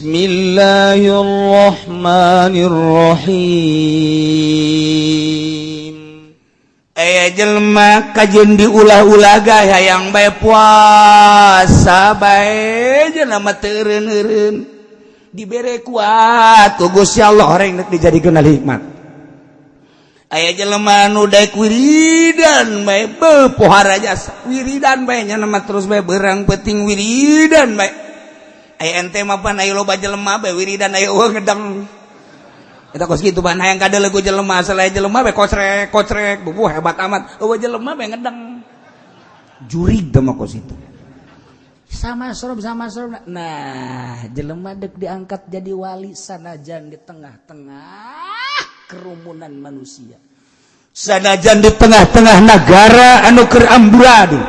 Bismillahirrahmanirrahim. Aya jelema kajeun diulah-ulah hayang bae puasa bae jelema teu eureun-eureun, dibere kuat ku Gusti Allah, horeng rek dijadikeun hikmat. Aya jelema nu daek wiridan bae, beuh, pohara jasa wiridan bae nya mah, terus bae beurang peuting wiridan bae. Aya ente mah pan aya loba jelema bae wiridan, aya eueuh ngedeng eta kos kitu ban hayang kadeuleu ku jelema. Asal aya jelema bae kocrek kocrek, bubuh hebat amat, eueuh jelema bae ngedeng jurig teh mah kos itu. Sama sorob, sama sorob. Nah, jelema dek diangkat jadi wali sanajan di tengah-tengah kerumunan manusia, sanajan di tengah-tengah negara anu keur amburadul,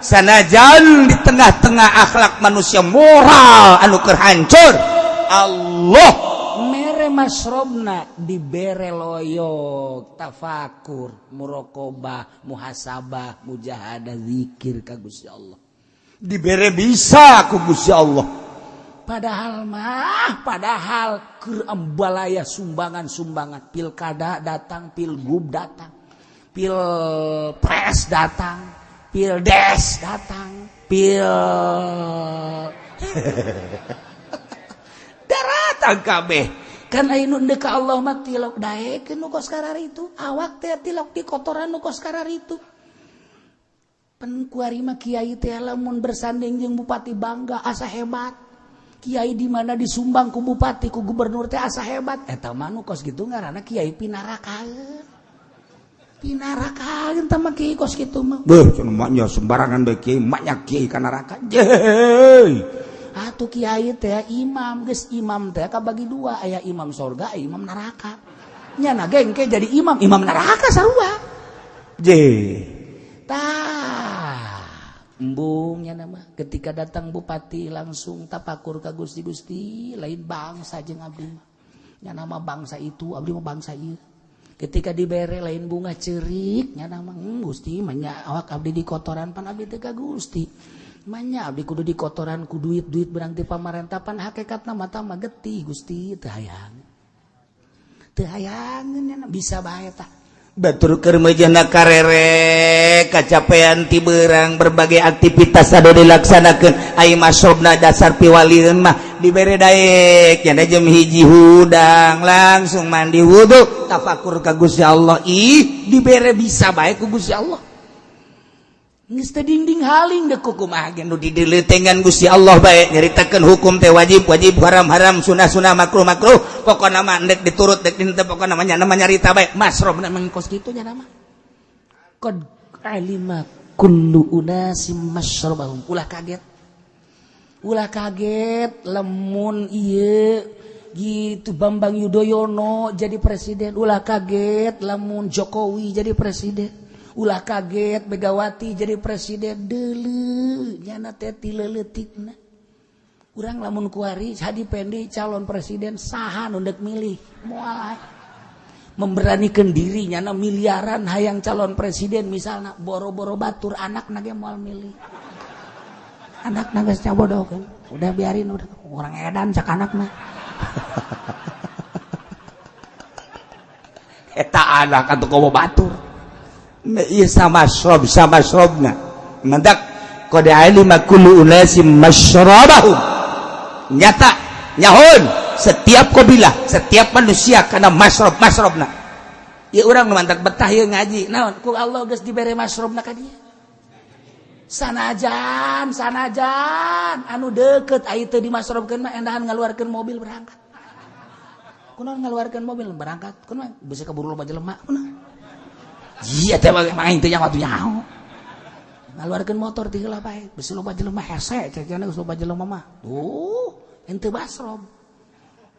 sanajan di tengah-tengah akhlak manusia, moral anu keur hancur, Allah mere masrobna, dibere loyok, tafakur, muraqabah, muhasabah, mujahadah, zikir ka Gusti Allah, dibere bisa ku Gusti Allah. Padahal mah, padahal keur ambalaya sumbangan-sumbangan, pilkada datang, pilgub datang, pilpres datang, pildes datang, pil daratang kabeh kan. Aya nu deuk ka Allah mah tilok daekeun nu kos kararitu, awak teh tilok di kotoran nu kos kararitu. Pen kuari mah kiai teh lamun bersanding jeung bupati bangga, asa hebat. Kiai di mana disumbang ku bupati, ku gubernur teh asa hebat. Eta mah nu kos kitu ngaranna kiai pinarakaeun. Pinarakaeun tah mah kiai kos kitu mah. Beuh, cenah maknya sembarangan bae kiai, maknya kiai ka neraka. Jeuy. Atuh kiai teh imam, geus imam teh kabagi dua, aya imam sorga, aya imam neraka. Nya na ge engke jadi imam, imam neraka sarua. Je. Tah, embung nya nama ketika datang bupati langsung tapakur ka Gusti. Gusti, lain bangsa jeung abdi mah. Nya nama bangsa itu, abdi mah bangsa ieu. Ketika dibere lain bunga cerik nya nama, Gusti, manya awak abdi di kotoran, pan abdi teh ka Gusti. Manya abdi kudu di kotoran ku duit-duit berang ti pamarentah, pan hakikatna mata mah getih Gusti, teu hayang. Teu hayangeun nya bisa bae tah. Batur keur meujeuhna karere kacapean ti beurang, berbagai aktivitas anu dilaksanakeun, ai masrobna dasar piwalieun mah dibere daek nya jam 1 hudang langsung mandi wudu, tafakur ka Gusti Allah. Ih, dibere bisa bae ku Gusti Allah. Geus teu dingding haling dek kumaha ge nu dideuletengan Gusti Allah bae, nyaritakeun hukum teh wajib wajib, haram haram, sunah sunah, makruh makruh, pokona mah ndek diturut dek henteu, pokona mah nya nama nyarita bae masrobna mah kos kitu nya nama. Qad alima kullu unasim masyrabahum. Ulah kaget, ulah kaget lemun ieu gitu Bambang Yudhoyono jadi presiden, ulah kaget lamun Jokowi jadi presiden, ulah kaget Megawati jadi presiden. Deuleu nyana teh ti leuletikna. Urang lamun kuari Hadi Pendi calon presiden, saha nu deuk milih? Moal memberanikan diri nyana miliaran hayang calon presiden misalnya, boro-boro batur, anakna ge moal milih. Anakna geus nyabodohkeun, udah biarin, udah orang edan cak anakna. Eta anak atuh komo batur. Iya, sama masrob, sama masrobna mantak qad alima kullu unasim masyrabahum, nyata nyahun setiap kabilah, setiap manusia karena masrob masrobna. Ya urang nu mantak betah ieu ngaji naon ku Allah geus dibere masrobna ka dia. Sanajan sanajan anu deket aya teu dimasrobkeun mah endahan ngaluarkeun mobil berangkat. Kunaon ngaluarkeun mobil berangkat? Kunaon bisa keburu loba jelema? Kunaon? Iya teh mah aing teh nyaho atuh nyaho. Ngaluarkeun motor ti heula bae, bisi loba jelema hese cenah geus loba jelema mah. Tuh, henteu masrob.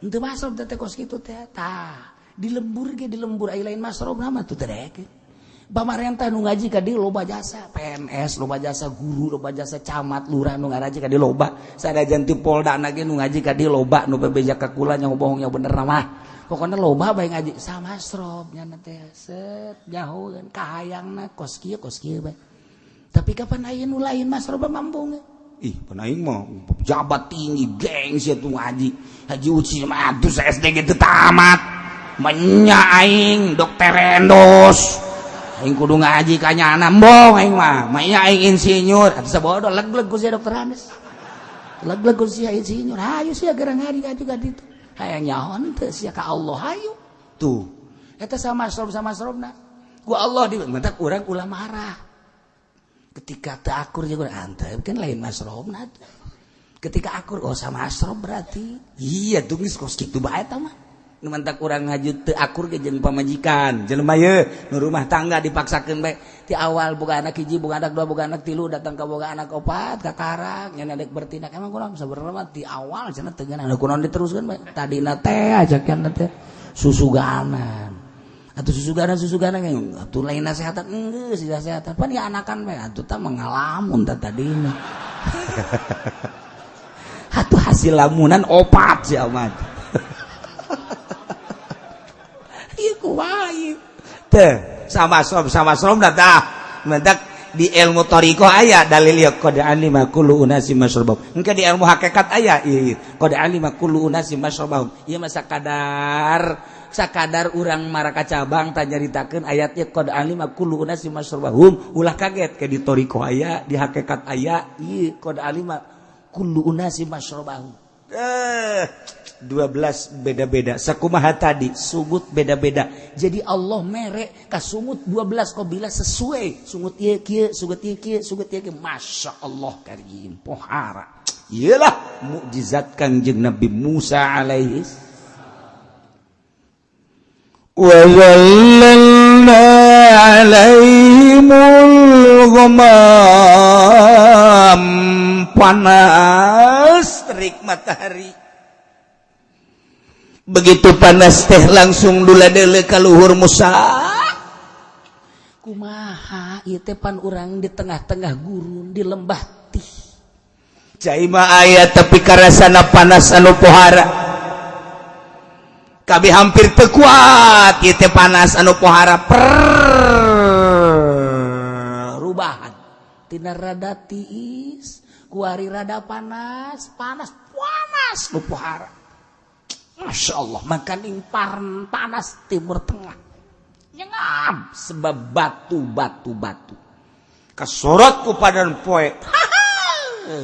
Henteu masrob teh kos kitu teh. Tah, di lembur ge di lembur aya lain masrob mah tuh teh daekeun. Pamarentah nu ngaji ka dieu loba jasa, PNS loba jasa, guru loba jasa, camat, lurah nu ngaraji ka dieu loba. Sanajan ti Polda na ge nu ngaji ka dieu loba, nu bebeja ka kula nya bohong nya bener mah. Pokoknya loba bae ngaji sama masrob nya teh set nyaho kahayangna kos kieu bae. Tapi kapan aya nu lain masrob mambung? Ih, pan aing mah pejabat tinggi, gengsi atuh ngaji. Haji Uci mah atuh SD gitu tamat. Menya aing doktorandus. Aing kudu ngaji ka nyana, embong aing mah. Menya aing insinyur. Atuh sabodo leg-leg ku sia doktorandus. Leg-leg ku sia insinyur. Hayu sia gerang ngaji ngaji ka ditu. Hayang nyaho teu sia ka Allah, hayu. Tuh. Eta sama masrob sama masrobna. Ku Allah di mentak urang ulah marah. Ketika teu akur jeung urang antep kan lain masrobna tuh. Ketika akur, oh sama masrob berarti. Iya tuh, geus kos kitu bae eta mah. Nu mantak urang ngaju teu akur ge jeung pamajikan. Jelema ye nu rumah tangga dipaksakeun bae. Ti awal boga anak hiji, boga anak dua, boga anak tilu, datang ka boga anak opat, kakarak nya dek bertindak emang kurang sabenerna mah ti awal cenah teu ngeunah kunaon diteruskeun bae. Tadina teh ajakan teh susuganan. Atuh susuganan susuganan atuh lain nasehatan, geus nasehatan pan ya anakan bae atuh tah mengalamun tah tadina. Atuh hasil lamunan opat si amat. Ieu kumaha ieu? Teh sama som sama som dah mendak di ilmu thariqah aya dalil ya qad alima kullu unasi masyrabahum. Engke di ilmu hakikat aya ieu qad alima kullu unasi masyrabahum. Ieu mah sakadar sakadar urang maraka cabang tah nyaritakeun ayatnya qad alima kullu unasi masyrabahum, ulah kaget ke di thariqah aya, di hakikat aya ieu qad alima kullu unasi masyrabahum. 12 beda-beda sakumaha tadi sungut beda-beda. Jadi Allah mere ka sungut 12 qabilah sesuai sungut ieu kieu, sungut ieu kieu, sungut ieu kieu. Masya Allah karim pohara iyalah mukjizat Kangjeng Nabi Musa alaihi. Wa zallalna alaihimul ghamam, panas terik matahari, begitu panas teh langsung dula dele ka luhur. Musa, kumaha ieu teh, pan urang di tengah-tengah gurun, di lembah Tih? Cai mah aya, tapi karasana panas anu pohara, kami hampir teu kuat ieu teh, panas anu pohara. Perubahan tina rada tiis kuari rada panas, panas panas nu pohara. Masya Allah, makan panas Timur Tengah nyengam sebab batu batu batu kasorot ku padan poe.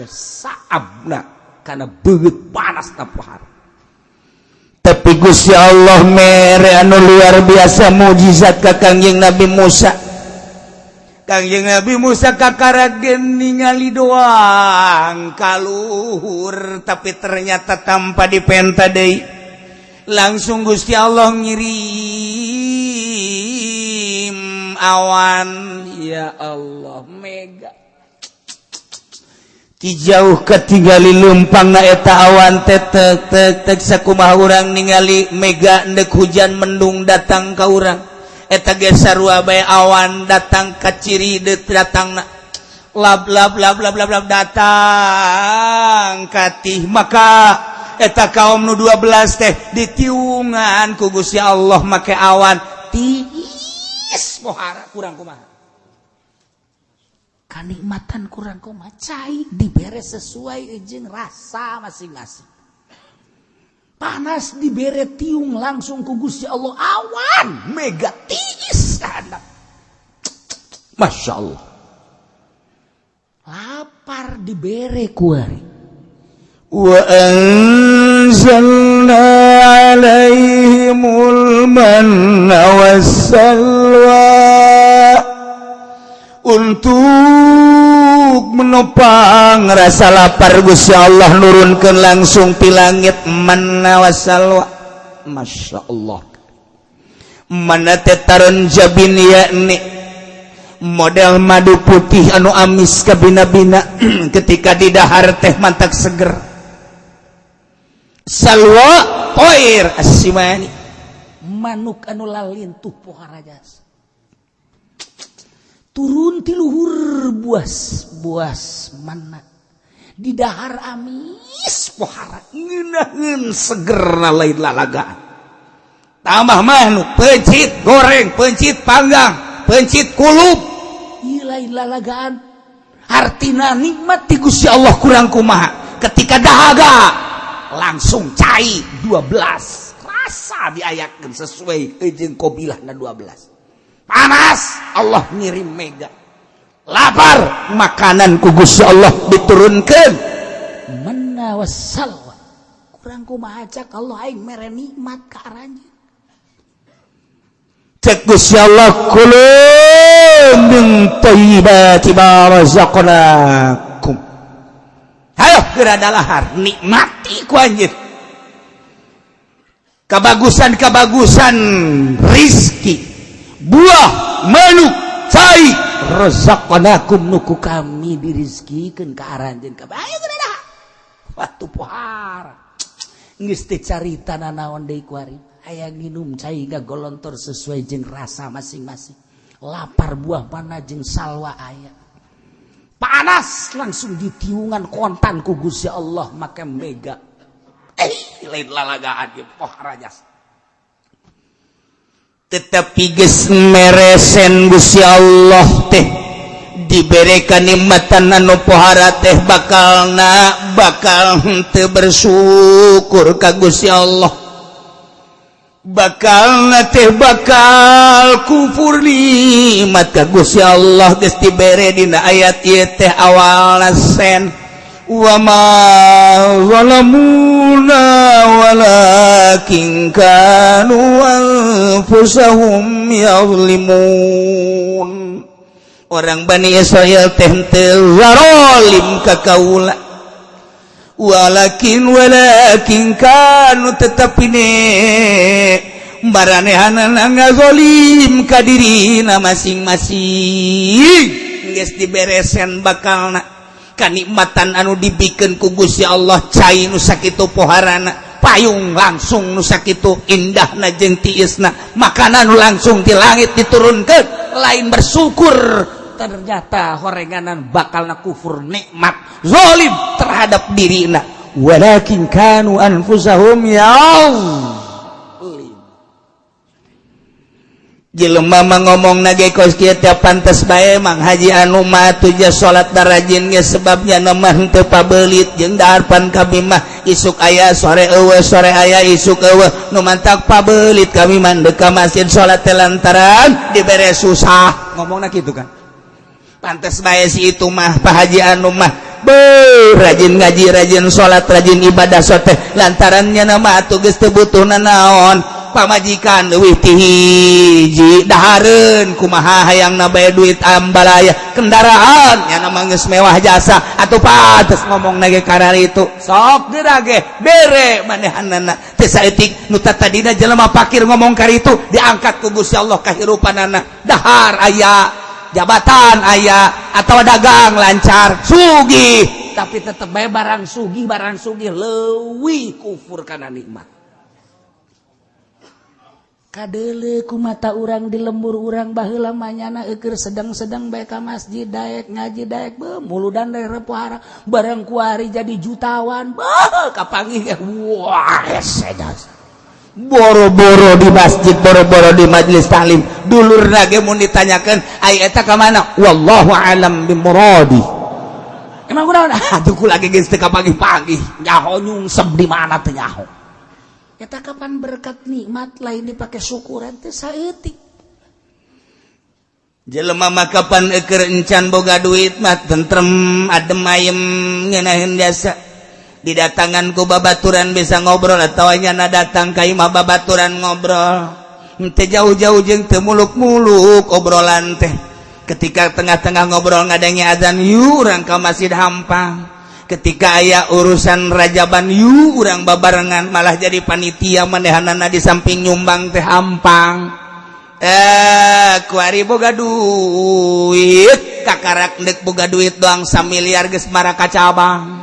Saabna karena beut panas pohara. Tapi Gusti Allah mere anu luar biasa, mukjizat ka Kangjeng Nabi Musa. Kangjeng Nabi Musa kakaragen ningali doang kaluhur, tapi ternyata tanpa dipenta deui langsung Gusti Allah ngirim awan. Ya Allah, mega. Ti jauh ketinggali lumpang na eta awan teh tek tek tek, sakumaha urang ningali mega ndek hujan, mendung datang ka urang, eta ge sarua bae. Awan datang ka ciri deut datang na lab lab lab lab lab lab datang katih. Maka eta kaum nu 12 teh ditiungan ku Gusti Allah make awan tiis pohara. Kurang kumaha kanikmatan, kurang kumaha cai dibere sesuai jeung rasa masing-masing. Panas dibere tiung langsung ku Gusti Allah awan mega tiis ka. Masya Allah. Lapar dibere kuari. وأنزلنا عليهم المن والسلوى Untuk menopang rasa lapar, Gusti Allah nurunkan langsung ti langit manna wasalwa. Masya Allah, mana tetaron jabin, yakni model madu putih anu amis kabina-bina, ketika didahar teh mantak seger. Salwa toir asimani, manuk anu lalintuh pohara jasa turun ti luhur buas buas mana didahar amis pohara. Ngeunaheun segerna lain lalagaan. Tambah manuk pencit goreng, pencit panggang, pencit kulub. Ieu lain lalagaan. Artina nikmat ti Gusti Allah kurang kumaha? Ketika dahaga langsung cai 12 rasa diayakeun sesuai jeung qobilahna 12. Panas, Allah ngirim mega. Lapar, makanan ku Gusti Allah diturunkan manna wassalwa. Kurang kumaha cak Allah aing mere nikmat ka aranjeun? Cek Gusti Allah, kulu min thayyibati ma razaqnakum. Hayo geura dalahar, nikmati ku anjeun kabagusan-kabagusan rizki, buah, manuk, cai, razaqnakum, nu ku kami dirizkikeun ka aranjeun kabeh. Ayo geura dahar, waktu pohara geus teu carita nanaon deui kuari. Aya nginum cai golontor sesuai jeung rasa masing-masing. Lapar, buah mana jeung salwa aya. Panas, langsung ditiungan kontan ku Gusti Allah make mega. Eh, lain lalagaan ge pohara jasa. Tetapi geus meresen Gusti Allah teh dibere kanikmatan anu pohara teh, bakalna bakal henteu bersyukur ka Gusti Allah, bakal teh bakal kufur nikmat ka Gusti Allah. Geus dibere dina ayat ieu teh awalna sen wa ma zalamuna walakin kanu anfusahum yazlimun. Orang Bani Israel teh henteu zarolim ka kaula, walakin walakin kanu, tetapi ne maranehanana ngazolim ka dirina masing-masing. Geus diberesen bakalna kanikmatan anu dibikeun ku Gusti Allah, cai nu sakitu poharana, payung langsung nu sakitu indahna jeung tiisna, makanan nu langsung di langit diturunkeun, lain bersyukur, ternyata horenganan bakalna kufur nikmat, zalim terhadap dirina. Walakin kanu anfusahum ya. Jelema mah ngomong nage kos kieu teh, pantes bae Mang Haji anu mah atuh ja salat rajin ge, sebabnya mah henteu pabelit jeung daharpan kami mah isuk aya sore eueuh, sore aya isuk eueuh, nu mantak pabelit kami mah deuk ka masjid salat teh lantaran dibere susah. Ngomongna kitu kan. Pantes bae si itu mah, Pak Haji anu mah beuh rajin ngaji, rajin salat, rajin ibadah sote, lantarannya nama atuh geus teu butuh nanaon, pamajikan leuwih ti hiji, dahareun kumaha hayangna bae, duit ambalaya, kendaraan nya nama geus mewah jasa, atuh pantes ngomong ge kararitu. Sok geura ge bere manehanana teu saeutik nu tadina jelema pakir ngomong karitu, diangkat ku Gusti Allah kahirupanana, dahar aya, jabatan aya, atau dagang lancar, sugih. Tapi tetep bae barang sugih, barang sugih leuwih kufur kana nikmat. Kadele ku mata urang di lembur urang baheula manyana eukeur sedang-sedang bae ka masjid, daek ngaji, daek beuh muludan daek repohara, barang kuari jadi jutawan, beuh kapanggih ge wah hese. Boro-boro di masjid, boro-boro di majelis taklim, dulur ge mun ditanyakeun ai eta ka mana, wallahu alam bimuradi. Emang kunaon atuh kula ge geus teu kapanggih-panggih, nyaho nyungsep di mana teu nyaho. Eta kapan berkat nikmat lain dipake syukuran teh saeutik. Jelema mah kapan eukeur encan boga duit mah tentrem, adem ayem, ngeunaheun jasa. Didatangan ku babaturan bisa ngobrol, atawa nyana datang ka imah babaturan ngobrol, henteu jauh-jauh jeung teu muluk-muluk obrolan teh. Ketika tengah-tengah ngobrol ngadenge azan, yuk urang ka masjid, hampang. Ketika aya urusan rajaban, yuk urang babarengan, malah jadi panitia manehanana di samping nyumbang teh hampang. Eh, kuari boga duit, kakarak ndek boga duit doang samiliar geus maraka cabang.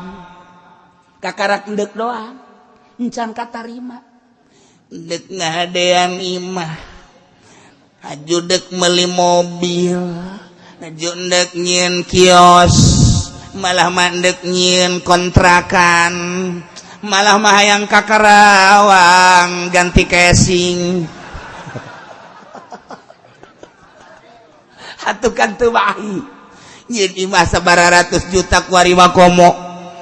Kakarak ndek doang encan katarima. Dek ngahadean imah, haju dek meli mobil, haju dek nyieun kios, malah mandek nyieun kontrakan, malah mah hayang ka Karawang ganti casing. Atuh kan teu bahi. Nyieun imah sabaraha ratus juta kuari mah komo.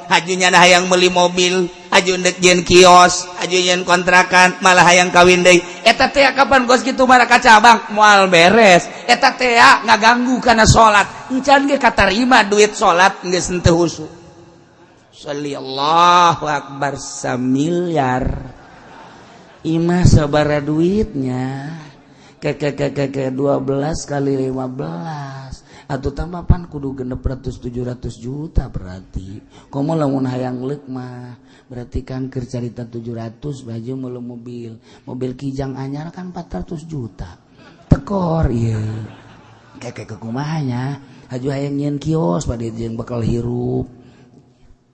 Hajunya nah hayang meuli mobil, haju ndek nyieun kios, haju nyieun kontrakan, malah hayang kawin deui. Eta teh kapan kos kitu mah ka cabang moal beres. Eta teh ngaganggu kana salat. Encan ge katarima duit salat geus henteu husu. Sallallahu akbar samiliar. Imah sabaraha duitnya? Ke ke ke ke ke 12 kali 15 atau tambah pan kudu 600 700 juta berarti. Komo lamun hayang leuk mah berarti kan keur carita 700 baju meuli mobil. Mobil Kijang anyar kan 400 juta. Tekor ieu. Kayak ke kumaha nya? Haju hayang nyieun kios pada jeung bakal hirup.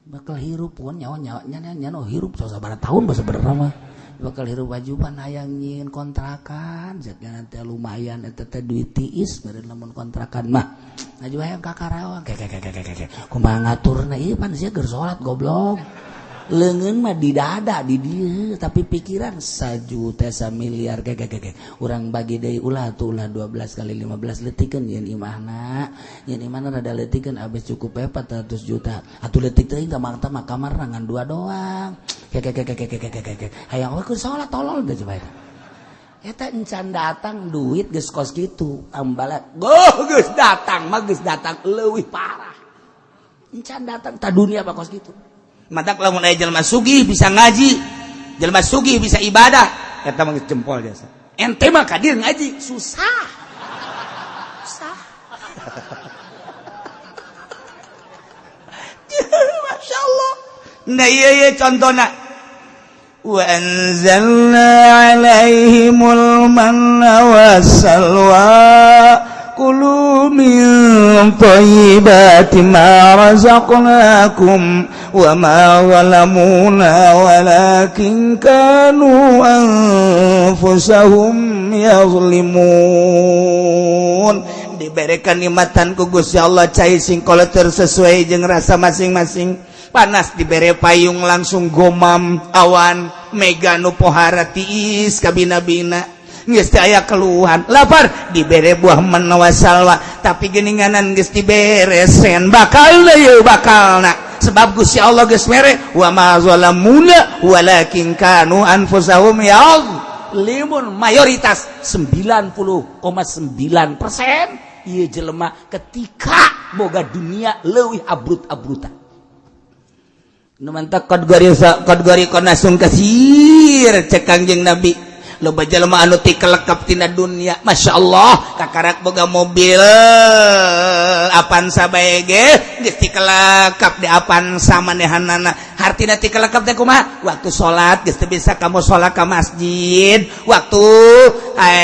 Bakal hirup pun nyawa nyawa nya nya hirup sabaraha tahun bahasa bener mah. Bakal hirup wajuban hayang nyieun kontrakan cek nanti lumayan eta teh duit tiis meureun lamun kontrakan mah. Haju hayang ka Karawang ke ke ke ke ke kumaha ngaturna ieu pan sia keur salat goblok. Leungeun mah di dada di dieu tapi pikiran sajuta samiliar ke ke ke urang bagi deui ulah tuh ulah 12 kali 15 leutikeun yeun imahna. Yeun imahna rada leutikeun abis cukup we 400 juta. Atuh leutik teuing ka mah kamar ngan dua doang. Ke ke ke ke ke ke ke ke hayang we keur salat tolol geus bae. Eta encan datang duit geus kos kitu ambalat. Goh geus datang mah geus datang leuwih parah. Encan datang ta dunia mah kos kitu. Matak lamun aya jelema sugih bisa ngaji, jelema sugih bisa ibadah, eta mah geus jempol jasa. Ente mah kadir ngaji susah. Susah. Masya Allah. Nah iya iya contohna. Wa anzalna alaihimul manna wassalwa kulu min thayyibati ma razaqnakum wa ma zalamuna walakin kanu anfusahum yazlimun. Diberikan nikmatan ku Gusti Allah cai sing koleter sesuai jeung rasa masing-masing. Panas dibere payung langsung gomam awan mega nu pohara tiis kabina-bina. Geus teu aya keluhan. Lapar dibere buah manawa salwa tapi geuninganan geus dibere sen bakalna yeuh bakalna. Sebab Gusti Allah geus mere wa ma zalamuna walakin kanu anfusahum yazlimun. Mayoritas 90,9% ieu jelema ketika boga dunia leuwih abrut-abrutan. Nu mantak qad garisa qad gariqon nasung kasir cek Kangjeng Nabi. Loba jelema anu tikelekap tina dunia. Masya Allah kakarak boga mobil Avanza bae ge geus tikelekap di Avanza manehanana. Hartina tikelekap teh kumaha? Waktu salat geus teu bisa ka musala ka masjid, waktu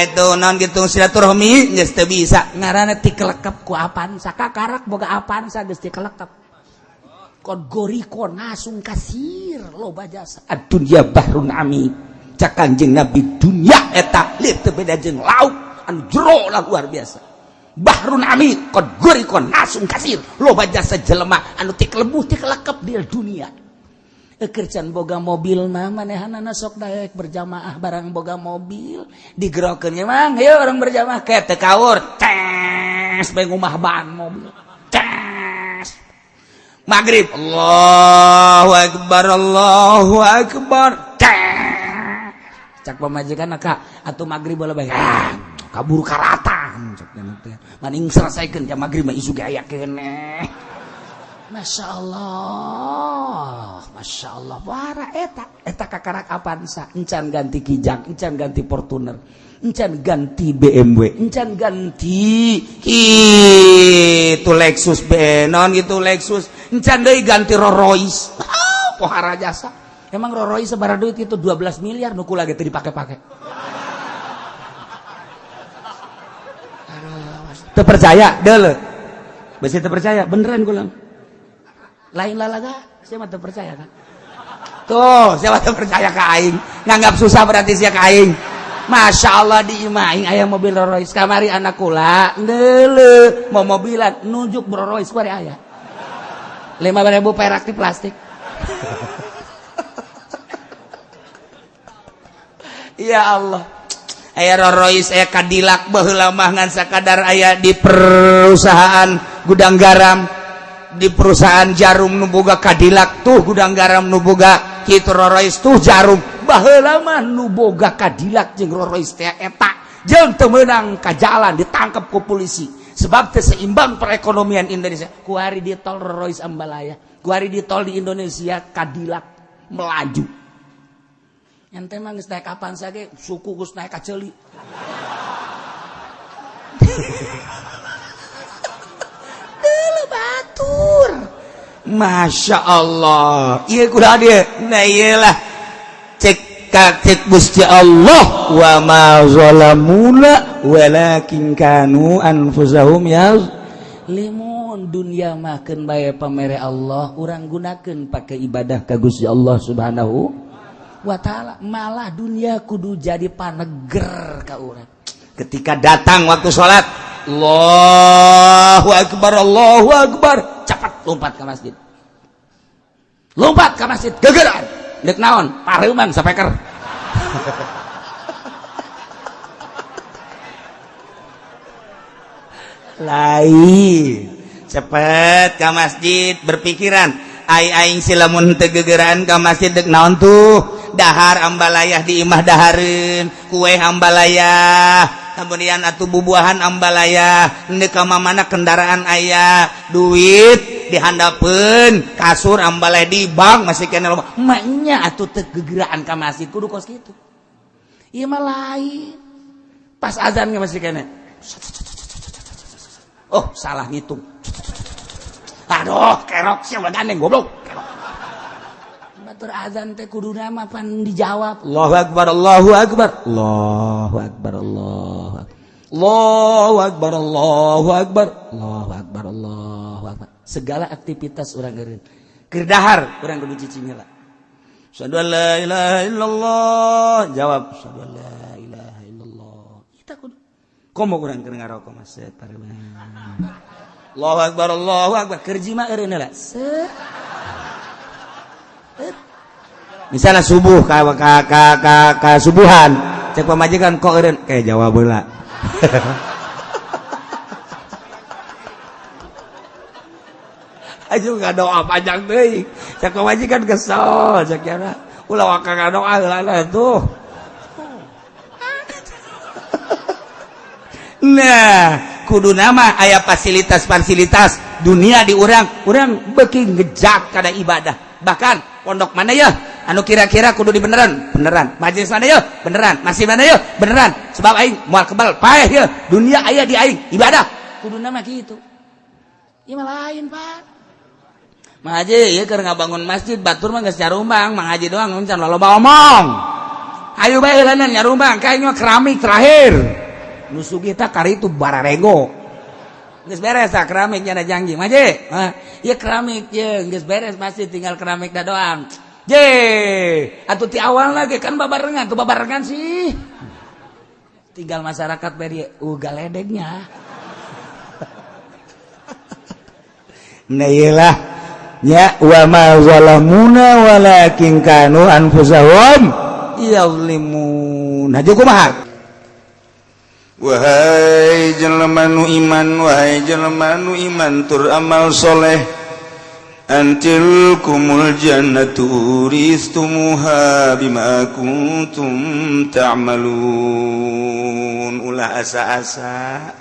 itu naon gitu silaturahmi geus teu bisa. Ngaranna tikelekap ku Avanza. Kakarak boga Avanza geus tikelekap. Qad goriko nasung kasir loba jasa. Ad-dunya bahrun ami. Cak Kanjeng Nabi dunia eta lieur teu beda jeung laut anu jero lah luar biasa. Bahrun ami qad goriko nasung kasir loba jasa jelema anu tikelebuh tikelekep di dunia. Eukeur can boga mobil mah manehanana sok daek berjamaah barang boga mobil digerokeun mang hayu urang berjamaah ke teu kaur tes bae ngumah ban mobil. Tes maghrib Allahu akbar Allahu akbar. Tes cak pamajikan kak atuh maghrib bola bae kabur karatan cak teh maning selesaikeun jam maghrib mah isu ge aya keneh. Masya Allah, Masya Allah, wara eta eta kakarak Avanza, encan ganti Kijang, encan ganti Fortuner, encan ganti BMW, encan ganti itu Lexus B, non gitu Lexus, encan deui ganti Rolls Royce. Pohara jasa. Emang Rolls Royce sabaraha duit itu 12 miliar nu kula ge teu dipake-pake. Teu percaya, deuleu. Besi teu percaya, beneran kula. Lain lalaga, saya mah teu percaya kan. Tuh, saya mah teu percaya ka aing. Nganggap susah berarti sia ka aing. Masya Allah di imah aing aya mobil Rolls Royce kamari anak kula deuleu mau mobilan nunjuk Rolls Royce kuari aya. 5.000 perak di plastik. Ya Allah. Aya Rolls Royce, aya Cadillac baheula mah ngan sakadar aya di perusahaan Gudang Garam di perusahaan Jarum nu boga Cadillac tuh, Gudang Garam nu boga kitu, Rolls tuh, Jarum. Baheula mah nu boga Cadillac jeung Rolls teh eta jeung teu meunang ka jalan, ditangkap ku polisi sebab teu seimbang perekonomian Indonesia. Kuari di tol Rolls ambalaya, kuari di tol di Indonesia Cadillac melaju. Ente mah geus naik kapan ge suku geus naik ka ceuli. Batur, Masya Allah. Iya, kuda dia. Nah, iyalah, cek cek Gusti Allah, wa ma zalamuna walakin kanu anfusahum limun. Dunia makan bae pamere Allah, urang gunakeun pakai ibadah ka Gusti Allah Subhanahu wa taala. Malah dunia kudu jadi paneger ka urang. Ketika datang waktu sholat, Allahu Akbar, Allahu Akbar, cepat lompat ke masjid, lompat ke masjid gegeran dek naon, pareuman sapeker. Lain cepet ke masjid berpikiran ai aing si lamun teu gegeran ka masjid dek naon tuh. Dahar ambalayah di imah, dahareun kue ambalayah, kemudian atuh bubuahan ambalayah, ndek ka mana kendaraan aya, duit dihandapeun kasur ambalaya, di bank masih kena loba maknya atuh teu gegeraan ka masjid kudu kos kitu. Ieu mah lain, pas azan ge masih kena, oh salah ngitung, aduh kerok siapa gandeng goblok kerok. Batur azan teh kuduna mah pan dijawab Allahu Akbar, Allahu Akbar, Allahu Akbar, Allahu Akbar, Allahu Akbar, Allahu Akbar, Allahu Akbar, Allahu Akbar. Segala aktivitas urang eureun keur dahar urang kudu cicing heula. Asyhadu an la ilaha illallah, jawab asyhadu an la ilaha illallah. Kita kudu komo urang keur ngarokok mah set. Allahu Akbar, Allahu Akbar. Keur jima eureun heula set. Misalnya subuh ka ka ka ka, ka subuhan, cek pamajikan kok eureun, kayak jawab heula. Ayo ngadoa panjang deui, cek pamajikan kesel, cek yana ulah waka ngadoa heula tuh. Nah, kudu nama aya fasilitas-fasilitas dunia di urang, urang beuki ngejak kada ibadah. Bahkan pondok mana ya anu kira-kira kudu dibeneran, beneran. Majelis mana ya beneran, masih mana ya beneran, sebab aing moal kebal paeh ya dunia aya di aing ibadah kudu nama kitu. Ieu mah lain, Pak. Mang Haji ieu keur ngabangun masjid, batur mah geus nyarumbang, Mang Haji doang can loba omong. Ayo bae heulanan nyarumbang, kayak mah keramik terakhir. Nu sugih tah kari itu bararego. Geus beres tah keramik nya janji. Mang Haji, ieu keramik ye geus beres masjid tinggal keramik da doang. Je, atuh ti awal lagi kan babarengan, tuh babarengan sih. Tinggal masyarakat beri galedegnya. Nah iyalah ya wa ma zalamuna walakin kanu anfusahum yazlimun. Haji kumaha? Wahai jelema nu iman, wahai jelema nu iman tur amal soleh, antil kumul jannatu uristumuha bima kuntum ta'malun. Ulah asa-asa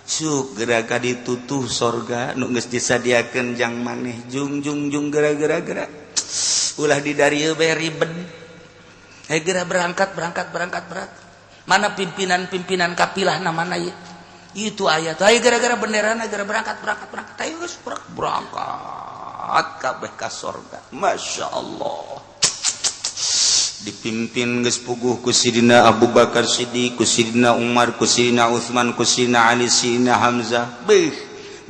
suk geura ka ditutuh sorga nu geus disadiakeun jang maneh, jung jung jung geura geura geura ulah di darieu bae ribet. Hei geura berangkat berangkat berangkat berangkat. Mana pimpinan-pimpinan kapilah mana ieu? Itu ayat. Ayo gara-gara benderana gara berangkat berangkat berangkat. Ayo geus berangkat kabeh ka sorga. Masya Allah. Dipimpin geus puguh ku Sidina Abu Bakar Siddiq, ku Sidina Umar, ku Sidina Utsman, ku Sidina Ali, Sidina Hamzah. Beuh,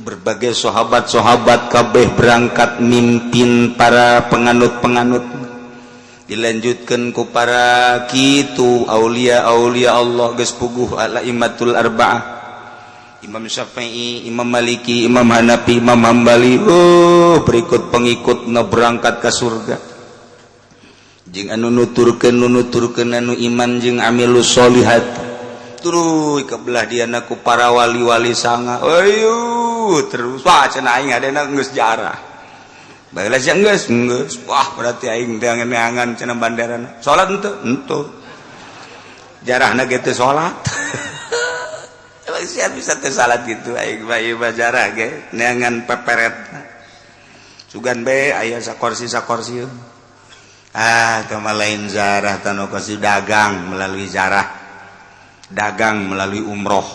berbagai sahabat-sahabat kabeh berangkat mimpin para penganut-penganut. Dilanjutkan ku para kitu aulia-aulia Allah geus puguh ala imatul arba'ah, Imam Syafi'i, Imam Maliki, Imam Hanafi, Imam Hambali. Oh, berikut pengikut na berangkat ke surga jeung anu nuturkeun anu iman jeung amilus solihat. Tuluy ke belah diana ku para wali-wali sanga. Ayo Terus wah, cenah aing adena geus jarah. Baheula sia geus geus. Wah, berarti aing teh neangan cenah banderana. Salat henteu? Henteu. Jarahna ge teu salat. Emang sia bisa teu salat gitu? Aing mah ieu mah jarah ge neangan peperet. Sugan be aya sakorsi sakorsi. Ah, teu mah lain zarah tanu kasih, dagang melalui zarah. Dagang melalui umroh,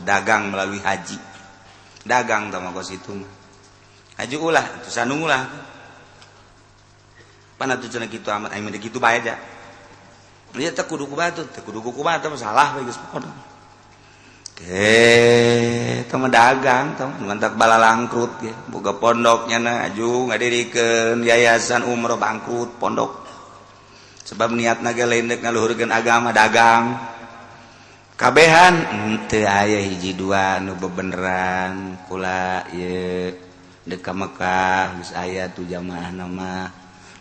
dagang melalui haji. Dagang tah mah kos itu mah. Haji ulah, atuh sandung ulah. Pan atuh cenah kitu amat, aing mah kitu bae da. Ieu teh kudu ku batu, teh kudu ku batu salah bae geus pokona. Eh, teh mah dagang teh mantap balalangkrut ge. Boga pondok nyana aju ngadirikeun yayasan umroh, bangkrut pondok. Sebab niatna ge lain deuk ngaluhurkeun agama, dagang. Kabehan henteu, aya hiji dua nu bebeneran, kula ieu deuk ka Mekah geus aya tuh jamaah nama,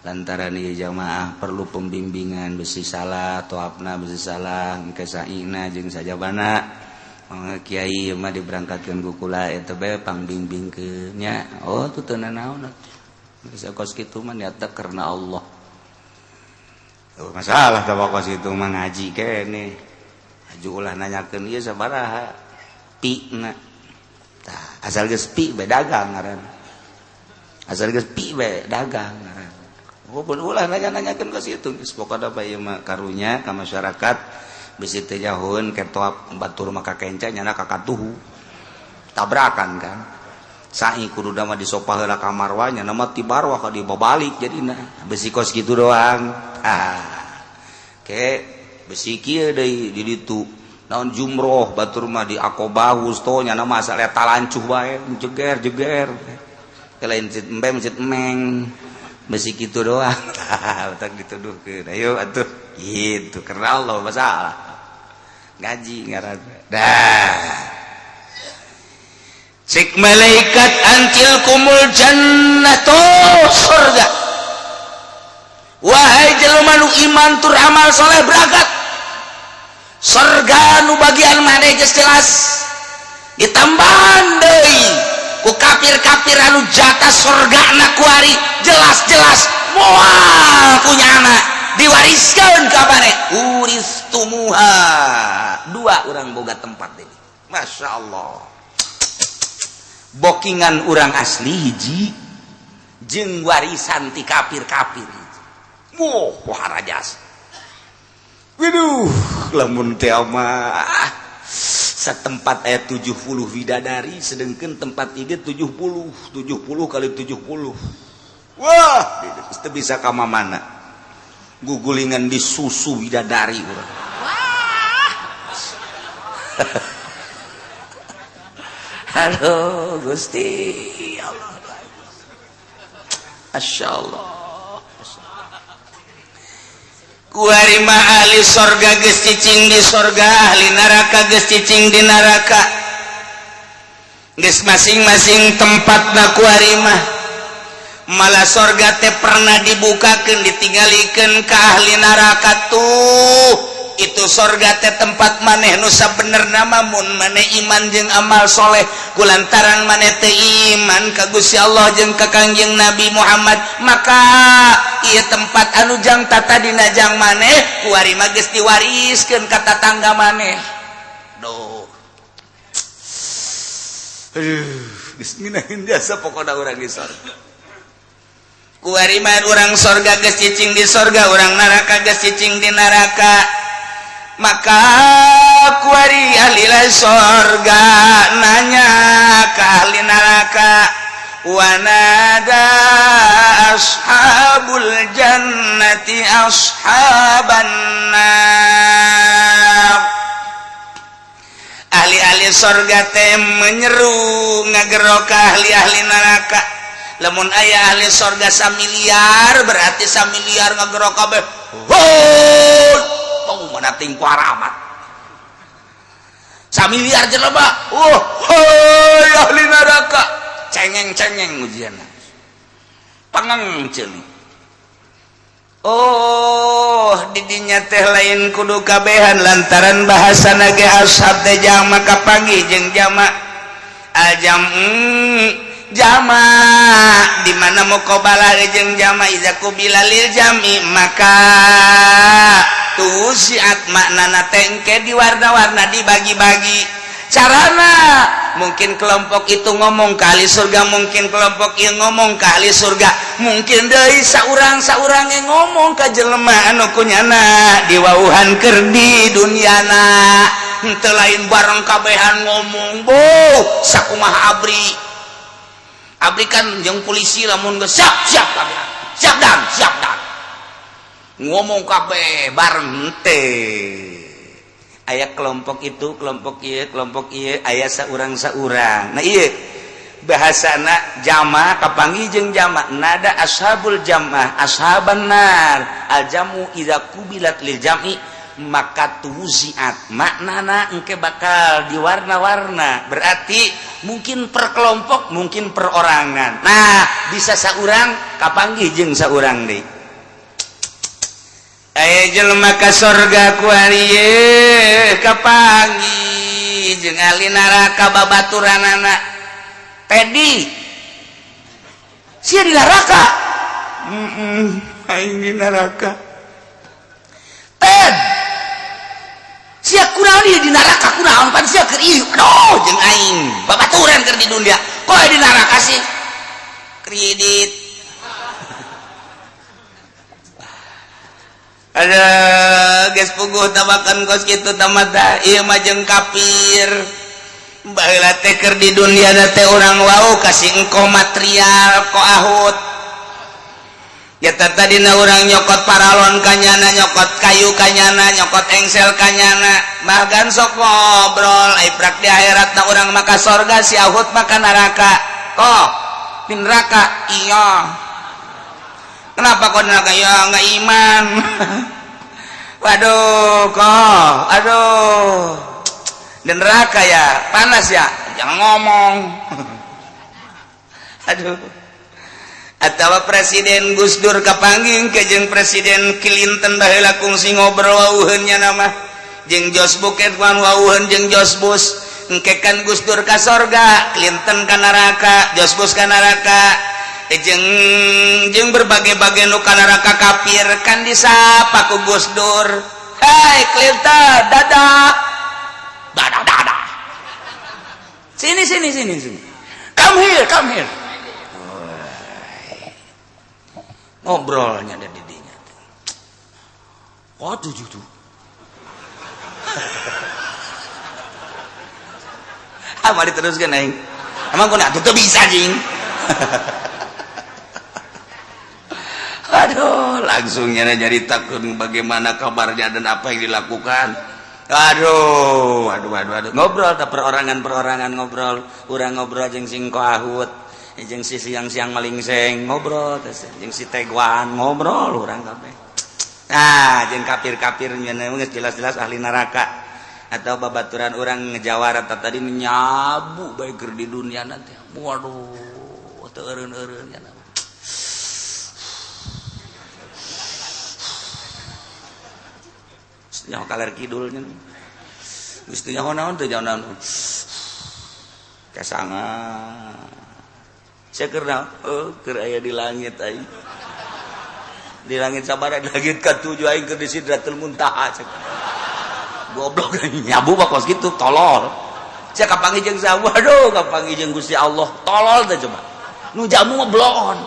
lantaran ieu jamaah perlu pembimbingan, besi salah toapna, besi salah engke saina jeung sajabana. Mangga kiai ieu mah diberangkatkeun ku kula eta bae pangbimbingkeun nya. Oh, tuh teu nanaon atuh. Geus kos kitu mah niatna karena Allah. Oh, masalah tah kos kitu mah ngaji keneh. Aju ulah nanyakeun ieu sabaraha pi na. Tah, asal geus pi bae dagang ngaranna. Asal geus pi bae dagang ngaranna. Oh, pun ulah nanya-nanyakeun ka situ. Geus pokona bae ieu mah karunya ka masyarakat, bisi teu nyahoeun ketoap batur mah kakenca nyana kakatuhu. Tabrakan kan. Sa'i kudu mah disopah heula ka Marwah, nyana mah ti Marwah ka dibabalik jadina. Besi kos kitu doang. Ah. Ke besi kieu deui di ditu naon jumroh, batur mah di Aqobah Wusto, nyana mah asal eta lancuh bae jeger jeger, lain masjid embe, masjid emeng, besi kitu doang. Tah, tak dituduhkeun. Ayo atuh gitu karena Allah, masalah ngaji ngaranna. Dah cik malaikat, "An tilkumul jannatu," surga. Wahai jelema nu iman tur amal soleh, berangkat, surga nu bagian maneh geus jelas. Ditambahan deui ku kafir-kafir anu jatah surga na kuari jelas-jelas moal kunyana diwariskan ka maneh, "Uristumuha." Dua orang boga tempat ini, Masya Allah, bokingan orang asli hiji jeung warisan ti kafir-kafir hiji. Wah, wah rajas. Waduh, lamun teh mah setempat ayat 70 bidadari, sedangkan tempat ini 70, 70 kali 70. Wah, itu bisa ka mana? Gugulingan di susu bidadari urang. Wah. Halo Gusti ya Allah. Masya Allah. Kuari mah ahli sorga geus cicing di sorga, ahli neraka geus cicing di neraka, geus masing-masing tempatna. Kuari mah malah sorga teh pernah dibukakan, ditinggalikeun ke ahli neraka, tuh itu sorga teh tempat maneh nu sabenerna mah mun maneh iman jeung amal soleh. Kulantaran maneh teu iman ka Gusti Allah jeung ka Kangjeng Nabi Muhammad, maka ieu tempat anu jang tata dina jang maneh kuari mah geus diwariskeun ka tatangga maneh. Duh. Aduh, geus ngeunaheun jasa pokona urang di sorga. Kuari mah urang sorga geus cicing di sorga, urang neraka geus cicing di neraka. Maka kuari ahli sorga nanya ke ahli neraka, "Wanada ashabul jannati ashaban nar." Ahli-ahli sorga teh menyeru, ngagero ke ahli-ahli neraka. Lamun aya ahli sorga samiliar, berarti samiliar ngagero kabeh, "Hoi!" Oh, mana tingku amat samiliar jelema. Oh, hoi ahli neraka, cengeng-cengeng ujian pangang ceuli. Oh, didinya teh lain kudu kabehan, lantaran bahasa ge ashab teh jama kapanggih jeung jama. Al-jam'u jama di mana muqabalah jeung jama iza qubila lil jam'i maka tuzi'at maknana tengke di warna-warna dibagi-bagi carana mungkin kelompok itu ngomong ke ahli surga, mungkin kelompok ieu ngomong ke ahli surga, mungkin deui saurang-saurang yang ngomong ka jelema anu kunyana diwauhan keur di dunyana. Henteu lain bareng kabehan ngomong bo sakumaha abri. Abri kan jeung polisi lamun geus siap siap kabehan. Siap dan siap dan. Ngomong kabeh bareng henteu. Aya kelompok itu, kelompok ieu, aya saurang-saurang. Nah ieu bahasana jama kapanggih jeung jama nada ashabul jamaah ashaban nar al jamu idza qubilat lil jam'i maka tuziat maknana engke bakal diwarna-warna, berarti mungkin per kelompok, mungkin perorangan. Nah bisa saurang kapanggih jeung saurang deui. Aya jelema ka sorga kuari kapanggih jeung ahli neraka babaturanana. Tedi sia di neraka, aing di neraka. Ted sia kunaon ieu di neraka, kunaon pan sia keur ieu, aduh jeung aing babaturan keur di dunia kok di neraka sih kredit. Ada geus puguh tabakan kos kitu tamata ieu mah jeung kafir. Baheula teh keur di dunia teh urang wau kasih engko material ko ahut. Ya tadina urang nyokot paralon kanyana, nyokot kayu kanyana, nyokot engsel kanyana, bahkan sok ngobrol ai prak di akhirat na urang maka sorga, si ahut maka neraka. Kok di neraka? Iya. Kenapa kok neraka? Ya nggak iman. Waduh kok, aduh di neraka ya, panas ya, jangan ngomong. Aduh. Atau Presiden Gus Dur kapanggih ke jeung Presiden Clinton baheula kungsi ngobrol wauheun nya nama jeung Jos Buket wan wauheun jeung Jos Bush. Engke kan Gus Dur ka sorga, Clinton ka neraka, Jos Bush ka neraka, jeung jeung berbagai-bagai nu ka neraka kafir kan disapa ku Gus Dur, "Hai Clinton, dadah dadah dadah, sini sini sini sini, come here, come here." Ngobrolnya ada didinya. Oh tujuh tuh. Ah mari teruskan aing. Emang kau nak tuh bisa jing. Aduh, langsungnya jadi takut bagaimana kabarnya dan apa yang dilakukan. Aduh, aduh, aduh, aduh. Ngobrol tak perorangan-perorangan ngobrol, urang ngobrol jeung sing ahut, jeung si siang-siang malingseng ngobrol, jeung si teguan ngobrol urang kabeh. Nah, jeung kafir-kafir geus jelas-jelas ahli neraka atau babaturan urang ngejawara tadi menyabu bae keur di dunia nanti. Waduh, teu eureun-eureun nya. Nyaho kaler kidulnya. Geus teu nyaho naon teu nyaho naon. Kasanga. Sia keur naon? Oh, keur aya di langit aing. Di langit sabaraha? Di langit katujuh aing keur di Sidratul Muntaha cek. Goblok nyabu mah kos kitu tolol. Sia kapanggih jeung saha? Waduh, kapanggih jeung Gusti Allah. Tolol teh coba. Nu jamu mah bloon.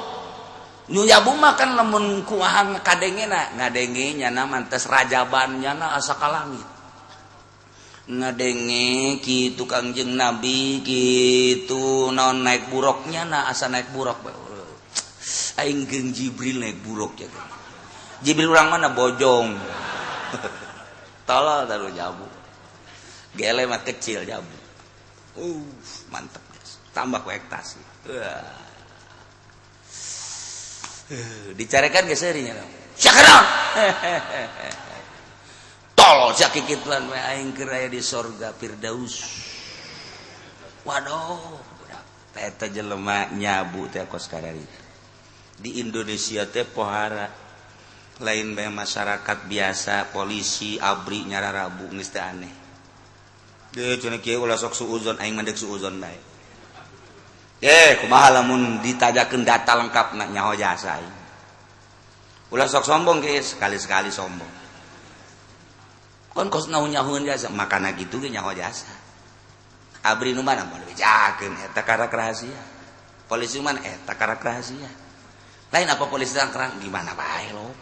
Nu nyabu mah kan lamun kumaha kadengena, ngadenge nyana mantes rajaban nyana asa ka langit. Ngadenge kitu Kangjeng Nabi kitu naon naik buruknya na asa naik buruk. Aing jeung Jibril naik buruk ya. Jibril urang mana bojong. Tolol taruh jabu. Gele mah kecil jabu. Mantep guys. Tambah ku ektasi. Dicarekan geus seuri nya. Syakran. Tolol sia kikituan we aing keur aya di sorga Firdaus. Waduh, budak. Eta jelema nyabu teh kos kararitu. Di Indonesia teh pohara lain bae masyarakat biasa, polisi, abri nyararabu geus teh aneh. Deuh cenah kieu ulah sok suuzon, aing mah deuk suuzon bae. Eh, kumaha lamun ditajakeun data lengkap na nyaho jasa aing. Ulah sok sombong ge, sekali-sekali sombong. Kon kos naon nyahoeun jasa, makana kitu ge nyaho jasa. Abri nu mana moal bejakeun eta karak rahasia. Polisi mana eta karak rahasia. Lain apa polisi tangkerang gimana bae lo.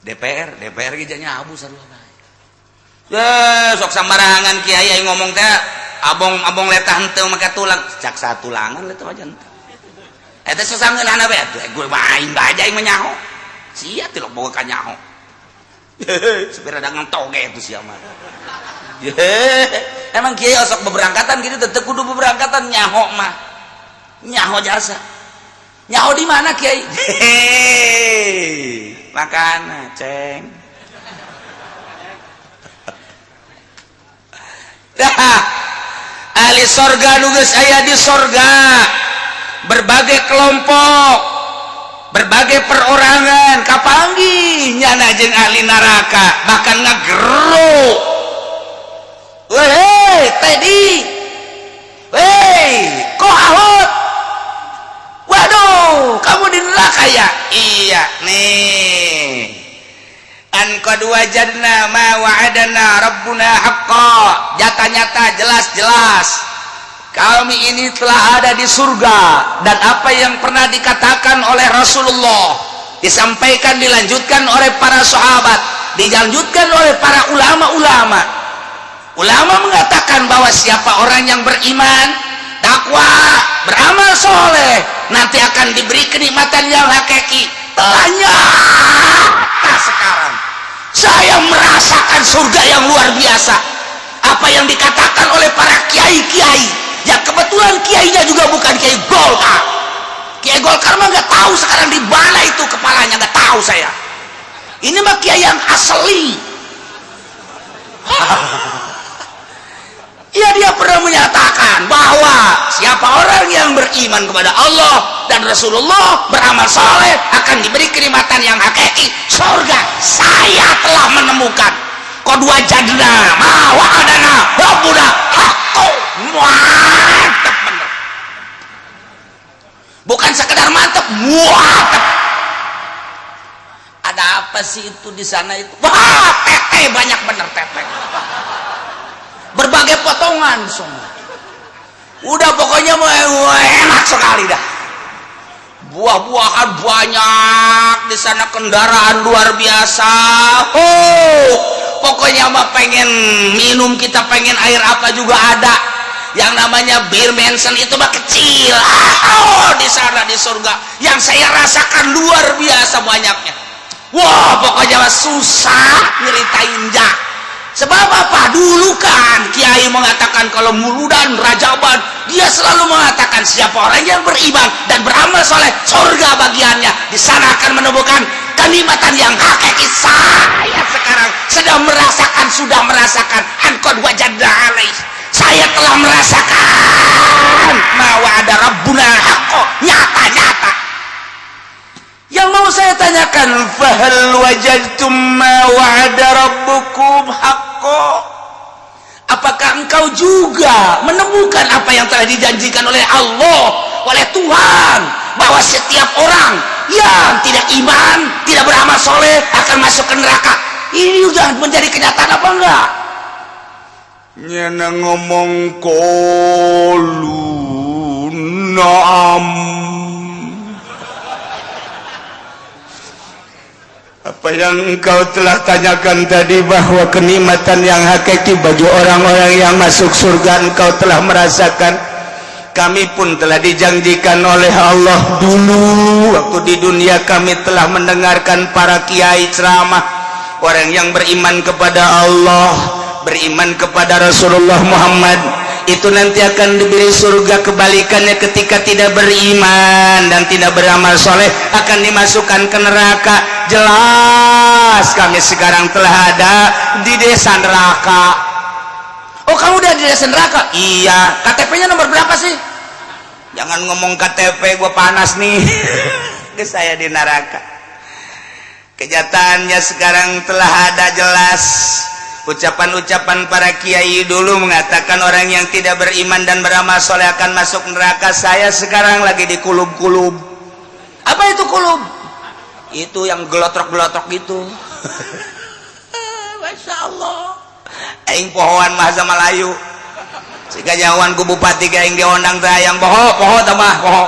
DPR, DPR ge nyabu sarua bae. Ye, sok sambarangan kiai aing ngomong teh abong-abong letah henteu make tulang, cak satulangan letah aja henteu. Eta sasangeunana bae atuh gue mah aing bae aing mah nyaho. Sia tilok boga ka nyaho. Supir ada ngentoge itu sia mah. Emang kiai osok beberangkatan gitu tetep kudu beberangkatan nyaho mah. Nyaho jasa. Nyaho di mana kiai? Hehehe. Makana ceng. Dah. Ahli sorga nu geus aya di sorga. Berbagai kelompok, berbagai perorangan kapanggih nyana jeung ahli neraka bahkan ngagero. Weh, Teddy. Weh, kok ahot? Waduh, kamu di neraka ya? Iya, nih. An qad wajadna ma wa'adana rabbuna haqqa. Nyata-nyata jelas-jelas kami ini telah ada di surga dan apa yang pernah dikatakan oleh Rasulullah disampaikan, dilanjutkan oleh para sahabat, dilanjutkan oleh para ulama-ulama. Ulama mengatakan bahwa siapa orang yang beriman, takwa, beramal soleh, nanti akan diberi kenikmatan yang hakiki. Telah nyata sekarang. Saya merasakan surga yang luar biasa. Apa yang dikatakan oleh para kiai-kiai, yang kebetulan kiainya juga bukan kiai Golkar. Kiai Golkar mah nggak tahu sekarang di mana itu kepalanya, nggak tahu saya. Ini mah kiai yang asli. Ya, dia pernah menyatakan bahwa siapa orang yang beriman kepada Allah dan Rasulullah, beramal soleh, akan diberi kenikmatan yang hakiki, surga. Saya telah menemukan qad wajadna ma wa'adana rabbuna haqqo. Mantap bener, bukan sekedar mantap, mantap. Ada apa sih itu di sana itu? Wah, tete banyak bener, tete berbagai potongan semua. Udah pokoknya mau enak sekali dah. Buah-buahan banyak di sana, kendaraan luar biasa. Oh, pokoknya mah pengen minum kita pengen air apa juga ada. Yang namanya bir Manson itu mah kecil. Oh, di sana di surga yang saya rasakan luar biasa banyaknya. Wah, pokoknya mah susah nyeritain ja. Sebab apa? Dulu kan kiai mengatakan kalau muludan rajaban, dia selalu mengatakan siapa orang yang beriman dan beramal soleh, surga bagiannya. Di sana akan menemukan kenikmatan yang hakiki. Saya sekarang sedang merasakan, sudah merasakan anqad wajadna alaih. Saya telah merasakan ma wa'ada rabbuna haqqo, nyata-nyata. Yang mau saya tanyakan, fahal wajadtum ma wa'ada rabbukum haqqo? Apakah engkau juga menemukan apa yang telah dijanjikan oleh Allah, oleh Tuhan, bahwa setiap orang yang tidak iman, tidak beramal soleh akan masuk ke neraka? Ini udah menjadi kenyataan apa enggak? Nyana ngomong qalu na'am. Apa yang engkau telah tanyakan tadi bahwa kenikmatan yang hakiki bagi orang-orang yang masuk surga engkau telah merasakan. Kami pun telah dijanjikan oleh Allah dulu waktu di dunia kami telah mendengarkan para kiai ceramah, orang yang beriman kepada Allah, beriman kepada Rasulullah Muhammad itu nanti akan diberi surga. Kebalikannya ketika tidak beriman dan tidak beramal soleh akan dimasukkan ke neraka. Jelas kami sekarang telah ada di desa neraka. Oh, kamu udah di desa neraka? Iya. KTP-nya nomor berapa sih? Jangan ngomong KTP, gue panas nih. Saya di neraka. Kenyataannya sekarang telah ada jelas. Ucapan-ucapan para kiai dulu mengatakan orang yang tidak beriman dan beramal soleh akan masuk neraka. Saya sekarang lagi di kulub-kulub. Apa itu kulub? Itu yang gelotrok-gelotrok gitu. Masya Allah. Aing pohoan bahasa Melayu. Jika jauhan ku bupati aing diondang teh yang poho, poho tambah poho.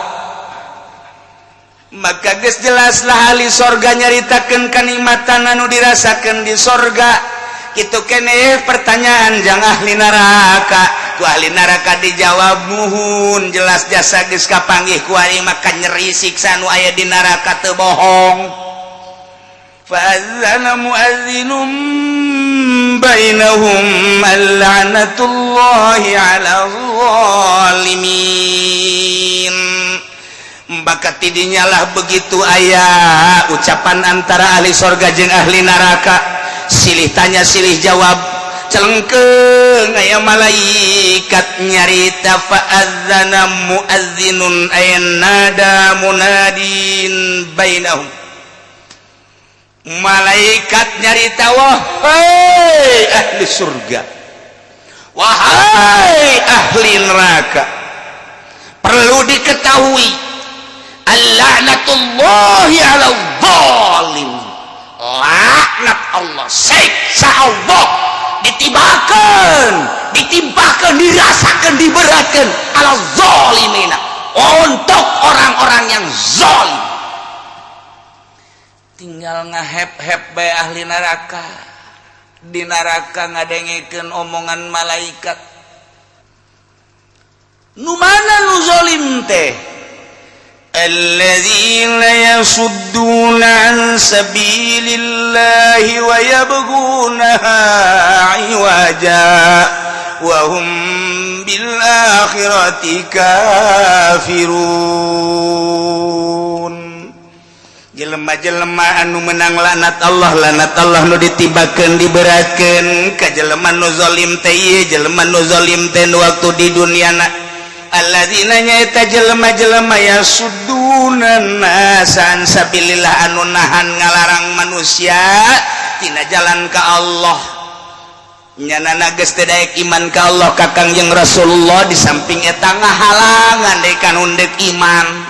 Maka geus jelaslah ahli sorga nyaritakeun kanikmatan anu dirasakeun di sorga. Gitu kene pertanyaan jang ahli neraka, ku ahli neraka dijawab, muhun, jelas jasa geus kapanggih ku ari, maka nyeri siksa nu aya di neraka teu bohong. Fa'adzana muadzinun bainahum la'natullahi 'ala zalimin. Maka tidinya lah begitu aya ucapan antara ahli sorga jeung ahli neraka, silih tanya silih jawab, celengkeung aya malaikat nyarita, fa'adzana muadzinun ay nada munadin bainahum, malaikat nyarita, wahai ahli surga, wahai ahli neraka, perlu diketahui, al-la'natullahi 'ala zalim, laknat Allah, siksa Allah ditibakan, ditimpakan, dirasakan, diberatkan ala zalimina, untuk orang-orang yang zalim. Tinggal ngahep-hep bae ahli neraka di neraka ngadengekeun omongan malaikat. Nu mana nu zalim teh? الذين يصدون عن سبيل الله ويبغونها عوجا وهم بالآخرة كافرون. Jelema-jelema anu menang laknat Allah, laknat Allah nu ditibakeun, diberatkeun ka jelema nu zalim teh ieu, jelema nu zalim teh waktu di dunia na alladzina nyaeta jelema-jelema yasudduna nasa an sabilillah, anu nahan ngalarang manusia tina jalan ka Allah. Nyana geus teu daek iman ka Allah, ka Kangjeng Rasulullah. Di samping eta ngahalangan deui kanu deuk iman.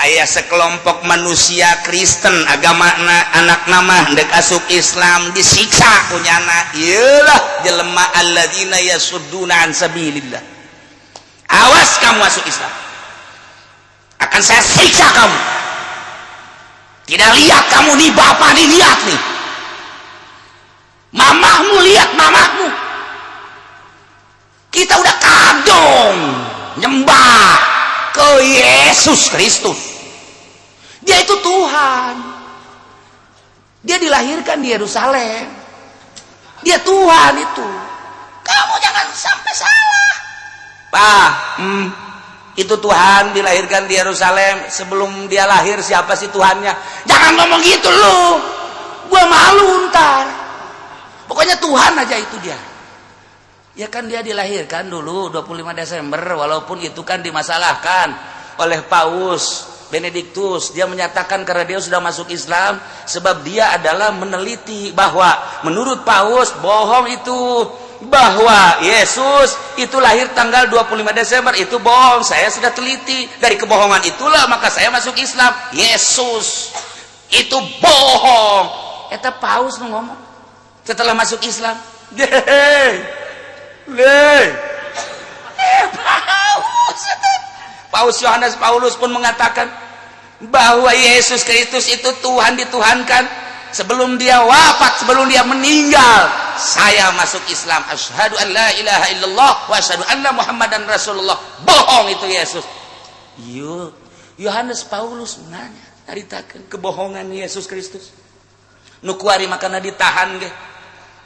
Aya sekelompok manusia Kristen agama, anak nama dek asup Islam, disiksa ku nyana. Iyalah jelema alladzina yasudduna an sabilillah. Awas kamu masuk Islam, akan saya siksa kamu. Tidak lihat kamu nih, bapak nih, lihat nih mamahmu, lihat mamahmu. Kita udah kadung nyembah ke Yesus Kristus. Dia itu Tuhan, dia dilahirkan di Yerusalem, dia Tuhan itu. Kamu jangan sampai salah. Pak, itu Tuhan dilahirkan di Yerusalem. Sebelum dia lahir siapa sih Tuhannya? Jangan ngomong gitu lu, gua malu ntar. Pokoknya Tuhan aja itu dia. Ya kan dia dilahirkan dulu 25 Desember, walaupun itu kan dimasalahkan oleh Paus Benediktus. Dia menyatakan karena dia sudah masuk Islam, sebab dia adalah meneliti bahwa menurut Paus bohong itu, bahwa Yesus itu lahir tanggal 25 Desember itu bohong. Saya sudah teliti, dari kebohongan itulah maka saya masuk Islam. Yesus itu bohong. Eta Paus nu ngomong setelah masuk Islam. Deh, eh, Paus Paus Yohanes Paulus pun mengatakan bahwa Yesus Kristus itu Tuhan, dituhankan. Sebelum dia wafat, sebelum dia meninggal, saya masuk Islam, asyhadu an la ilaha illallah wa asyhadu anna Muhammadan Rasulullah. Bohong itu Yesus. Yo, Yohanes Paulus nanya, nyaritakeun kebohongan Yesus Kristus. Nu kuari makana ditahan ge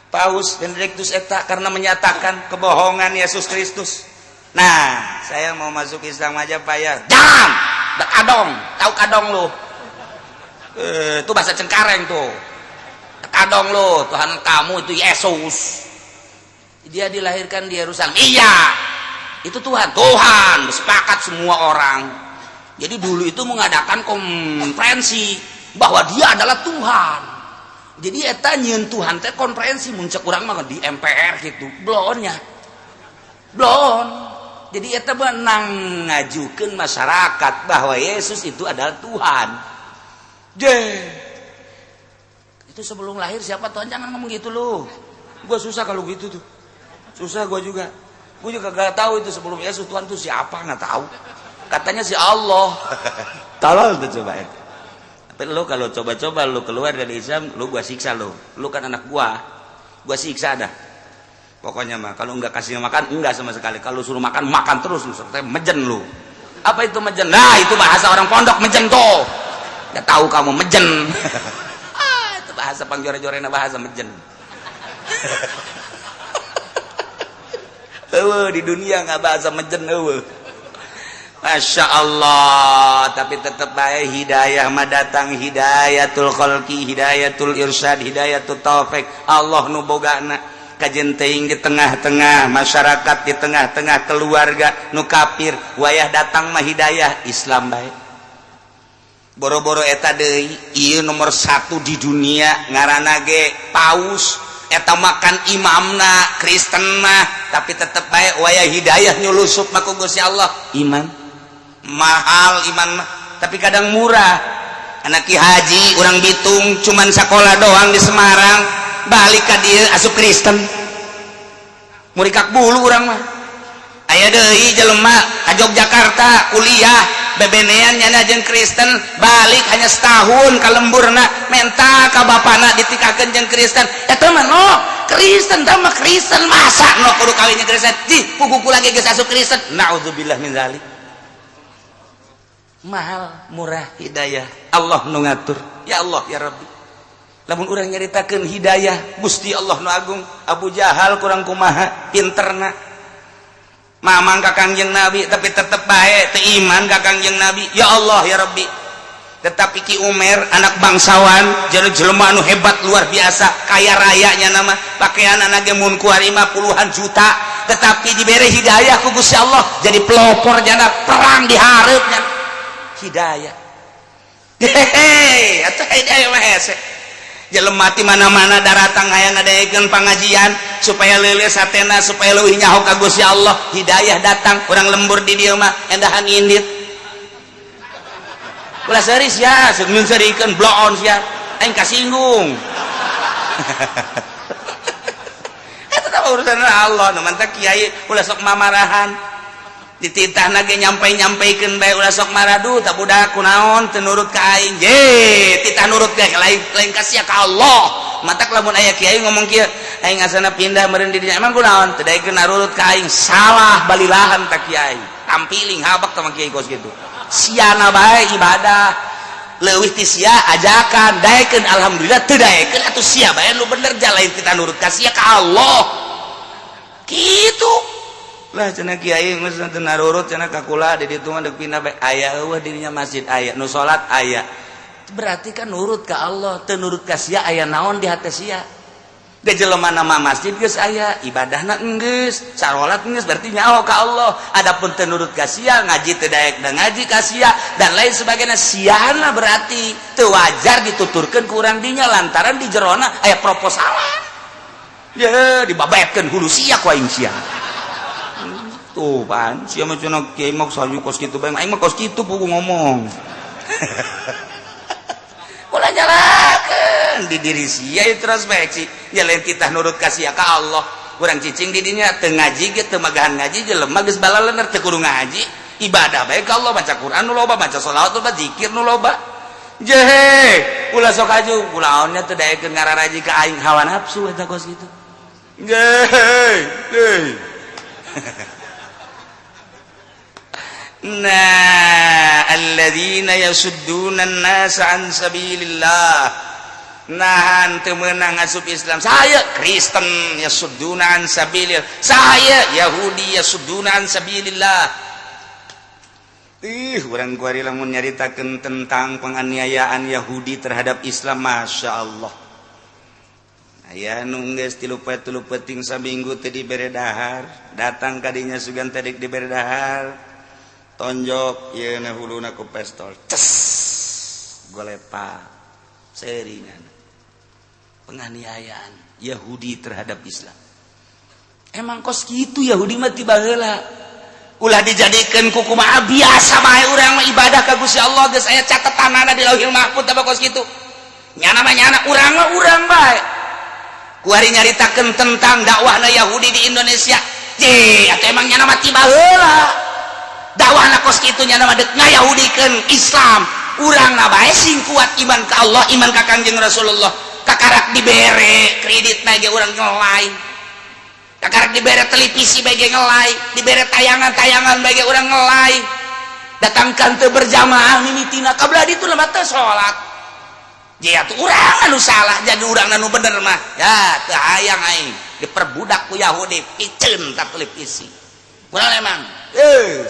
Paus Benedictus eta karena menyatakan kebohongan Yesus Kristus. Nah, saya mau masuk Islam aja, Pak, ya. Jangan. Kadong, tahu kadong lu? Eh, itu bahasa Cengkareng tuh. Kadong lu, Tuhan kamu itu Yesus. Dia dilahirkan di Yerusalem. Iya. Itu Tuhan. Tuhan, sepakat semua orang. Jadi dulu itu mengadakan konferensi bahwa dia adalah Tuhan. Jadi eta nyieun Tuhan teh konferensi, mun cek urang mah di MPR gitu, blonnya blon. Jadi eta menang ngajukeun masyarakat bahwa Yesus itu adalah Tuhan. Je, itu sebelum lahir siapa Tuhan? Jangan ngomong gitu lu, gua susah kalau gitu tuh, susah gua juga. Gua juga gak tahu itu sebelum Yesus Tuhan tuh siapa, nggak tahu. Katanya si Allah. Tolol tuh, coba ya. Tapi lu kalau coba-coba lu keluar dari Islam, lu gua siksa lu. Lu kan anak gua, gua siksa dah pokoknya mah. Kalau nggak kasih makan, enggak sama sekali. Kalau suruh makan, makan terus lu, sampai mejen lu. Apa itu mejen? Nah, itu bahasa orang pondok, mejen tuh. Nggak tahu kamu mejen. Ah, itu bahasa pangjore-jorena, bahasa mejen. Eueuh di dunia nggak bahasa mejen, eueuh. Masya Allah, tapi tetap baik hidayah mah datang, hidayatul khalqi, hidayatul irsyad, hidayatul taufik. Allah nu bogana. Kajen teuing di tengah-tengah masyarakat, di tengah-tengah keluarga nu kafir, wayah datang mah hidayah Islam baik. Boro-boro eta deui, ieu nomor satu di dunia ngaranna ge paus, eta makan imamna Kristen mah, tapi tetep baik wayah hidayah nyulusup mah ku Gusti Allah iman. Mahal iman mah, tapi kadang murah. Anak Ki Haji orang Bitung, cuman sekolah doang di Semarang, balik ka dieu asup Kristen, murikak bulu urang mah. Aya deui jelema ka Yogyakarta kuliah, bebenean nyana jeung Kristen, balik hanya setahun ka lemburna, menta ka bapana ditikakeun jeung Kristen. Eta mah no Kristen, tah mah Kristen, masa no kudu kawin jeung Kristen di puguh kula ge geus asup Kristen. Naudzubillah min zalik. Mahal murah hidayah Allah nu ngatur. Ya Allah, ya Rabbi, lamun urang nyaritakeun hidayah Gusti Allah nu agung, Abu Jahal kurang kumaha pinterna mamang ka Kangjeng Nabi, tapi tetep bae teu iman ka Kangjeng Nabi. Ya Allah, ya Rabbi. Tetapi Ki Umer anak bangsawan, jadi jelema anu hebat luar biasa, kaya rayanya, nama pakaian anak ge mun kuari mah puluhan juta, tetapi diberi hidayah ku Gusti Allah jadi pelopor jana perang di hareupnya. Hidayah, hehehe, atuh hidayah mah hese. Jelema ti mana-mana daratang hayang ngadaekeun pangajian supaya leuleus hatena, supaya leuwih nyaho ka Gusti Allah. Hidayah datang, urang lembur di dieu mah endahan indit. Ulah seuri sia, seung seurikeun bloon sia, aing kasinggung. Eta tah urusan Allah. Nu mantak kiai ulah sok mamarahan, dititah ge nyampai-nyampaikeun bae, ulah sok maradu. Tak budak kunaon teu nurut ka aing? Je, titah nurut ge lain lain ka sia, ka Allah. Matak lamun aya kiai ngomong kieu, "Aing asana pindah meureun di dinya." "Emang kunaon?" "Teu daekeun nurut ka aing." Salah balilahan tak kiai, tampiling habak sama kiai kos kitu. Siana bae ibadah leuwih ti sia, ajakan daekeun alhamdulillah, teu daekeun atuh sia bae nu bener. Jalain kita nurut ka sia, ka Allah kitu lah. Cenah kiai geus teu narurut cenah ka kula di ditu mah, deuk pindah bae. Aya eueuh dirinya masjid, aya nu salat aya, berarti kan nurut ka Allah. Teu nurut ka sia, aya naon di hate sia? Da jelema nama masjid geus aya, ibadahna geus, sarolat geus, berarti nyaho ka Allah. Adapun teu nurut ka sia, ngaji teu daek da ngaji ka sia dan lain sebagainya, siana berarti teu wajar dituturkeun ku urang dinya lantaran di jerona aya proposalan. Ya dibabetkeun hulu sia ku aing sia. Tuh pan sia mah cenah kiai mah salju kos kitu bae, aing mah kos kitu pugu ngomong. Ulah nyalakeun di diri sia introspeksi, jalan kita nurut ka sia, ka Allah. Urang cicing di dinya teu ngaji ge, teu magahan ngaji, jelema geus balalener teu kudu ngaji, ibadah bae ka Allah, baca Quran nu loba, baca sholawat loba, zikir nu loba. Jehe, ulah sok aju kulaonnya teu daekeun ngararaji ka aing, hawa nafsu eta kos kitu. Jehe, hei. Nah, alladzina yasudduna an-nasa an sabilillah, nahan teu meunang asup Islam. Saya Kristen yasudduna an sabilillah, saya Yahudi yasudduna an sabilillah. Ih, urang kuari lamun nyaritakeun tentang penganiayaan Yahudi terhadap Islam, Masya Allah. Aya nu geus 3 poe 3 peuting, saminggu teu dibere dahar, datang ka dinya sugan teh dibere dahar, tonjok yeuna huluna ku pistol, ces, golepa seringan. Penganiayaan Yahudi terhadap Islam emang kos gitu. Yahudi mah ti baheula. Ulah dijadikan kukumaha, biasa bae. Urang mah ibadah ka Gusti Allah, geus aya catatanana di Lauhil Mahfud. Apa kos kitu? Nyana mah nyana, urang mah urang bae. Kuari nyaritakeun tentang dakwahna Yahudi di Indonesia. Je, atau emang nyana mah ti baheula dakwahna kos kitu? Nyana mah dek ngayahudikeun Islam. Urang na bae sing kuat iman ka Allah, iman ka Kangjeng Rasulullah. Kakarak dibere kredit na ge urang ngelai, kakarak dibere televisi bae ge ngelai, dibere tayangan-tayangan bae ge urang ngelai. Datangkan teu berjamaah mimitina kabla ditu mah teu salat. Ya tuh, urang anu salah jadi urang anu bener mah ya teu hayang aing diperbudak ku Yahudi. Piceun ka televisi kurang emang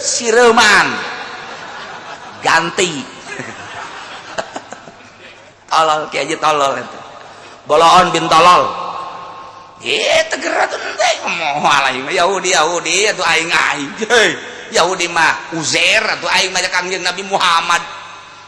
sireman ganti. Tolol, kiai haji tolol itu, boloon bin tolol. Teger atuh teh moal aing Yahudi. Yahudi atuh aing, aing Yahudi mah Uzair, atuh aing mah Kangjeng Nabi Muhammad.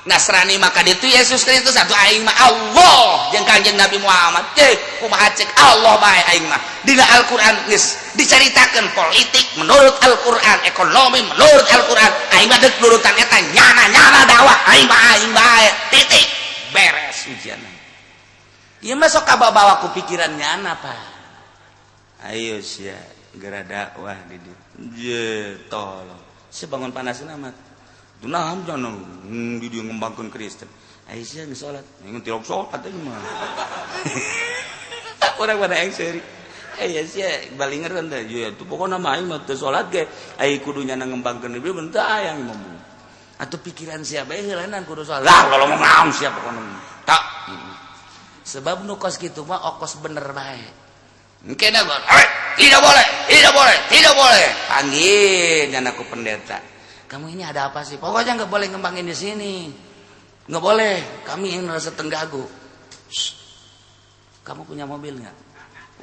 Nasrani maka itu Yesus Kristus, atuh aing mah Allah jeung Kangjeng Nabi Muhammad. Cek kumaha cek Allah bae aing mah. Dina Al-Qur'an geus dicaritakeun politik menurut Al-Qur'an, ekonomi menurut Al-Qur'an. Aing mah deuk nurutan eta, nyana-nyana dakwah aing mah aing bae, titik, beres ujian. Ieu mah sok kabawa ku pikiran nyana, Pak. Ayo sia geura dakwah di dieu. Je, tolong. Si bangun panas amat. Nah, jangan di dieu ngembangkeun Kristen. Ayo sia geus salat. Ngan tilok salat aing mah. Urang pada yang seri. Eh sia balinger kan teh. Ya tuh, pokokna mah aing mah teu salat ge. Ai kudu nyana ngembangkeun di dieu teu aya ngomong. Atau pikiran siapa yang heulanan kudu salat lah, kalau ngomong naon siapa pokokna tak. Sebab nu kos kitu mah okos bener bae. Engke dah, eh, tidak boleh, tidak boleh, tidak boleh. Panggil dan aku pendeta. Kamu ini ada apa sih? Pokoknya nggak boleh ngembangin di sini. Nggak boleh. Kami yang merasa tenggagu. Shh. Kamu punya mobil nggak?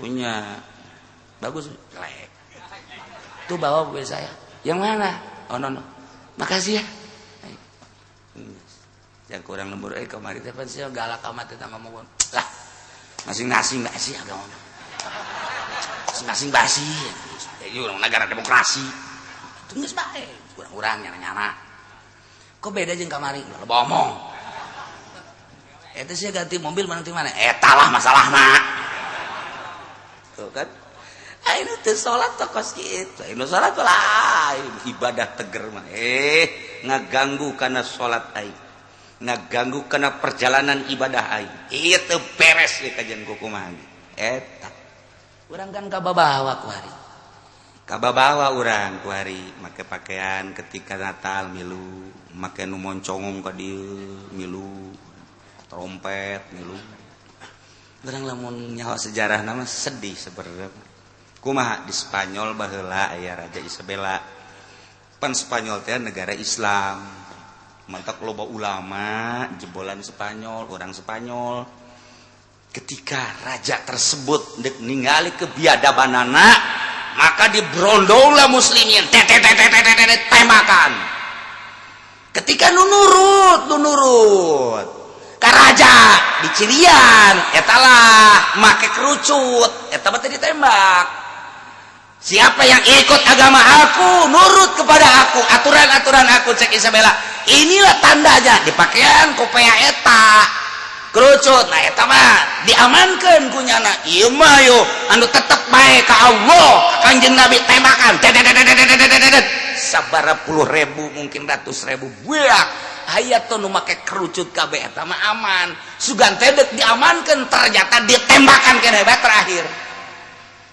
Punya. Bagus, jelek. Tuh, bawa mobil saya. Yang mana? Oh, no, no. Makasih ya. Yang kurang lembur kamari teh pan sia galak amat eta ngomong lah. Masing-masing basi agama. Masing-masing basi. Ini urang negara demokrasi. Itu geus bae. Urang-urang nyana-nyana. Kok beda jeung kamari? Ulah ngomong. Eta sih ganti mobil mana di mana? Eta lah masalahna. Tuh kan. Ayo teu salat kos kitu. Ayo salat lah, ibadah teger mah. Eh, ngaganggu kana salat aing. Ngaganggu kana perjalanan ibadah aing. Ieu teu beres ye kajian kumaha. Eta. Urang kan kababawa ku hari. Kababawa urang ku hari make pakaian ketika Natal milu, make nu moncongong ka dieu milu, trompet milu. Urang lamun nyaho sejarah nama sedih sebenarnya. Kumaha di Spanyol baheula aya Raja Isabella. Pan Spanyol teh negara Islam. Mantap, loba ulama jebolan Spanyol, orang Spanyol. Ketika raja tersebut dek ningali kebiadabanana, maka dibrondonglah muslimin, tembakan. Ketika nu nurut, nu nurut ka raja dicirian etalah make kerucut eta mah ditembak. Siapa yang ikut agama aku, nurut kepada aku, aturan-aturan aku, cek Isabella, inilah tandanya di pakaian kopea eta kerucut. Nah, eta mah diamankan ku nyana. Ieu mah yo anu tetep bae ka Allah, Kanjeng Nabi, tembakan sabara puluh ribu, mungkin ratus ribu. Buak aya tuh nu make kerucut kabeh eta mah aman. Sugan teh deuk diamankan, ternyata ditembakan keneh bae. Terakhir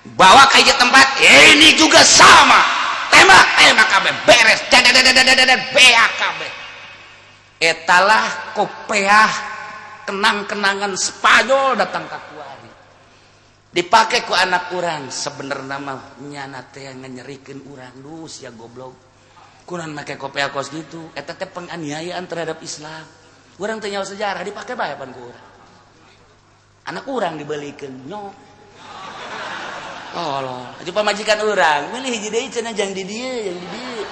bawa ke tempat ini juga sama, tembak, tembak kabeh, beres, beak kabeh. Etalah kopeah kenang-kenangan Spanyol datang ke kuari dipakai ku anak urang. Sebenarnya mah nyana teh nyerikeun urang. Duh, sia goblok, kunaon make kopeah kos gitu? Eta teh penganiayaan terhadap Islam. Urang teh nyaho sejarah, dipake bae pan ku urang. Anak urang dibelikeun nyok. Tolol aja pamajikan urang meuli hiji deui cenah, jang di dieu, jang di dieu.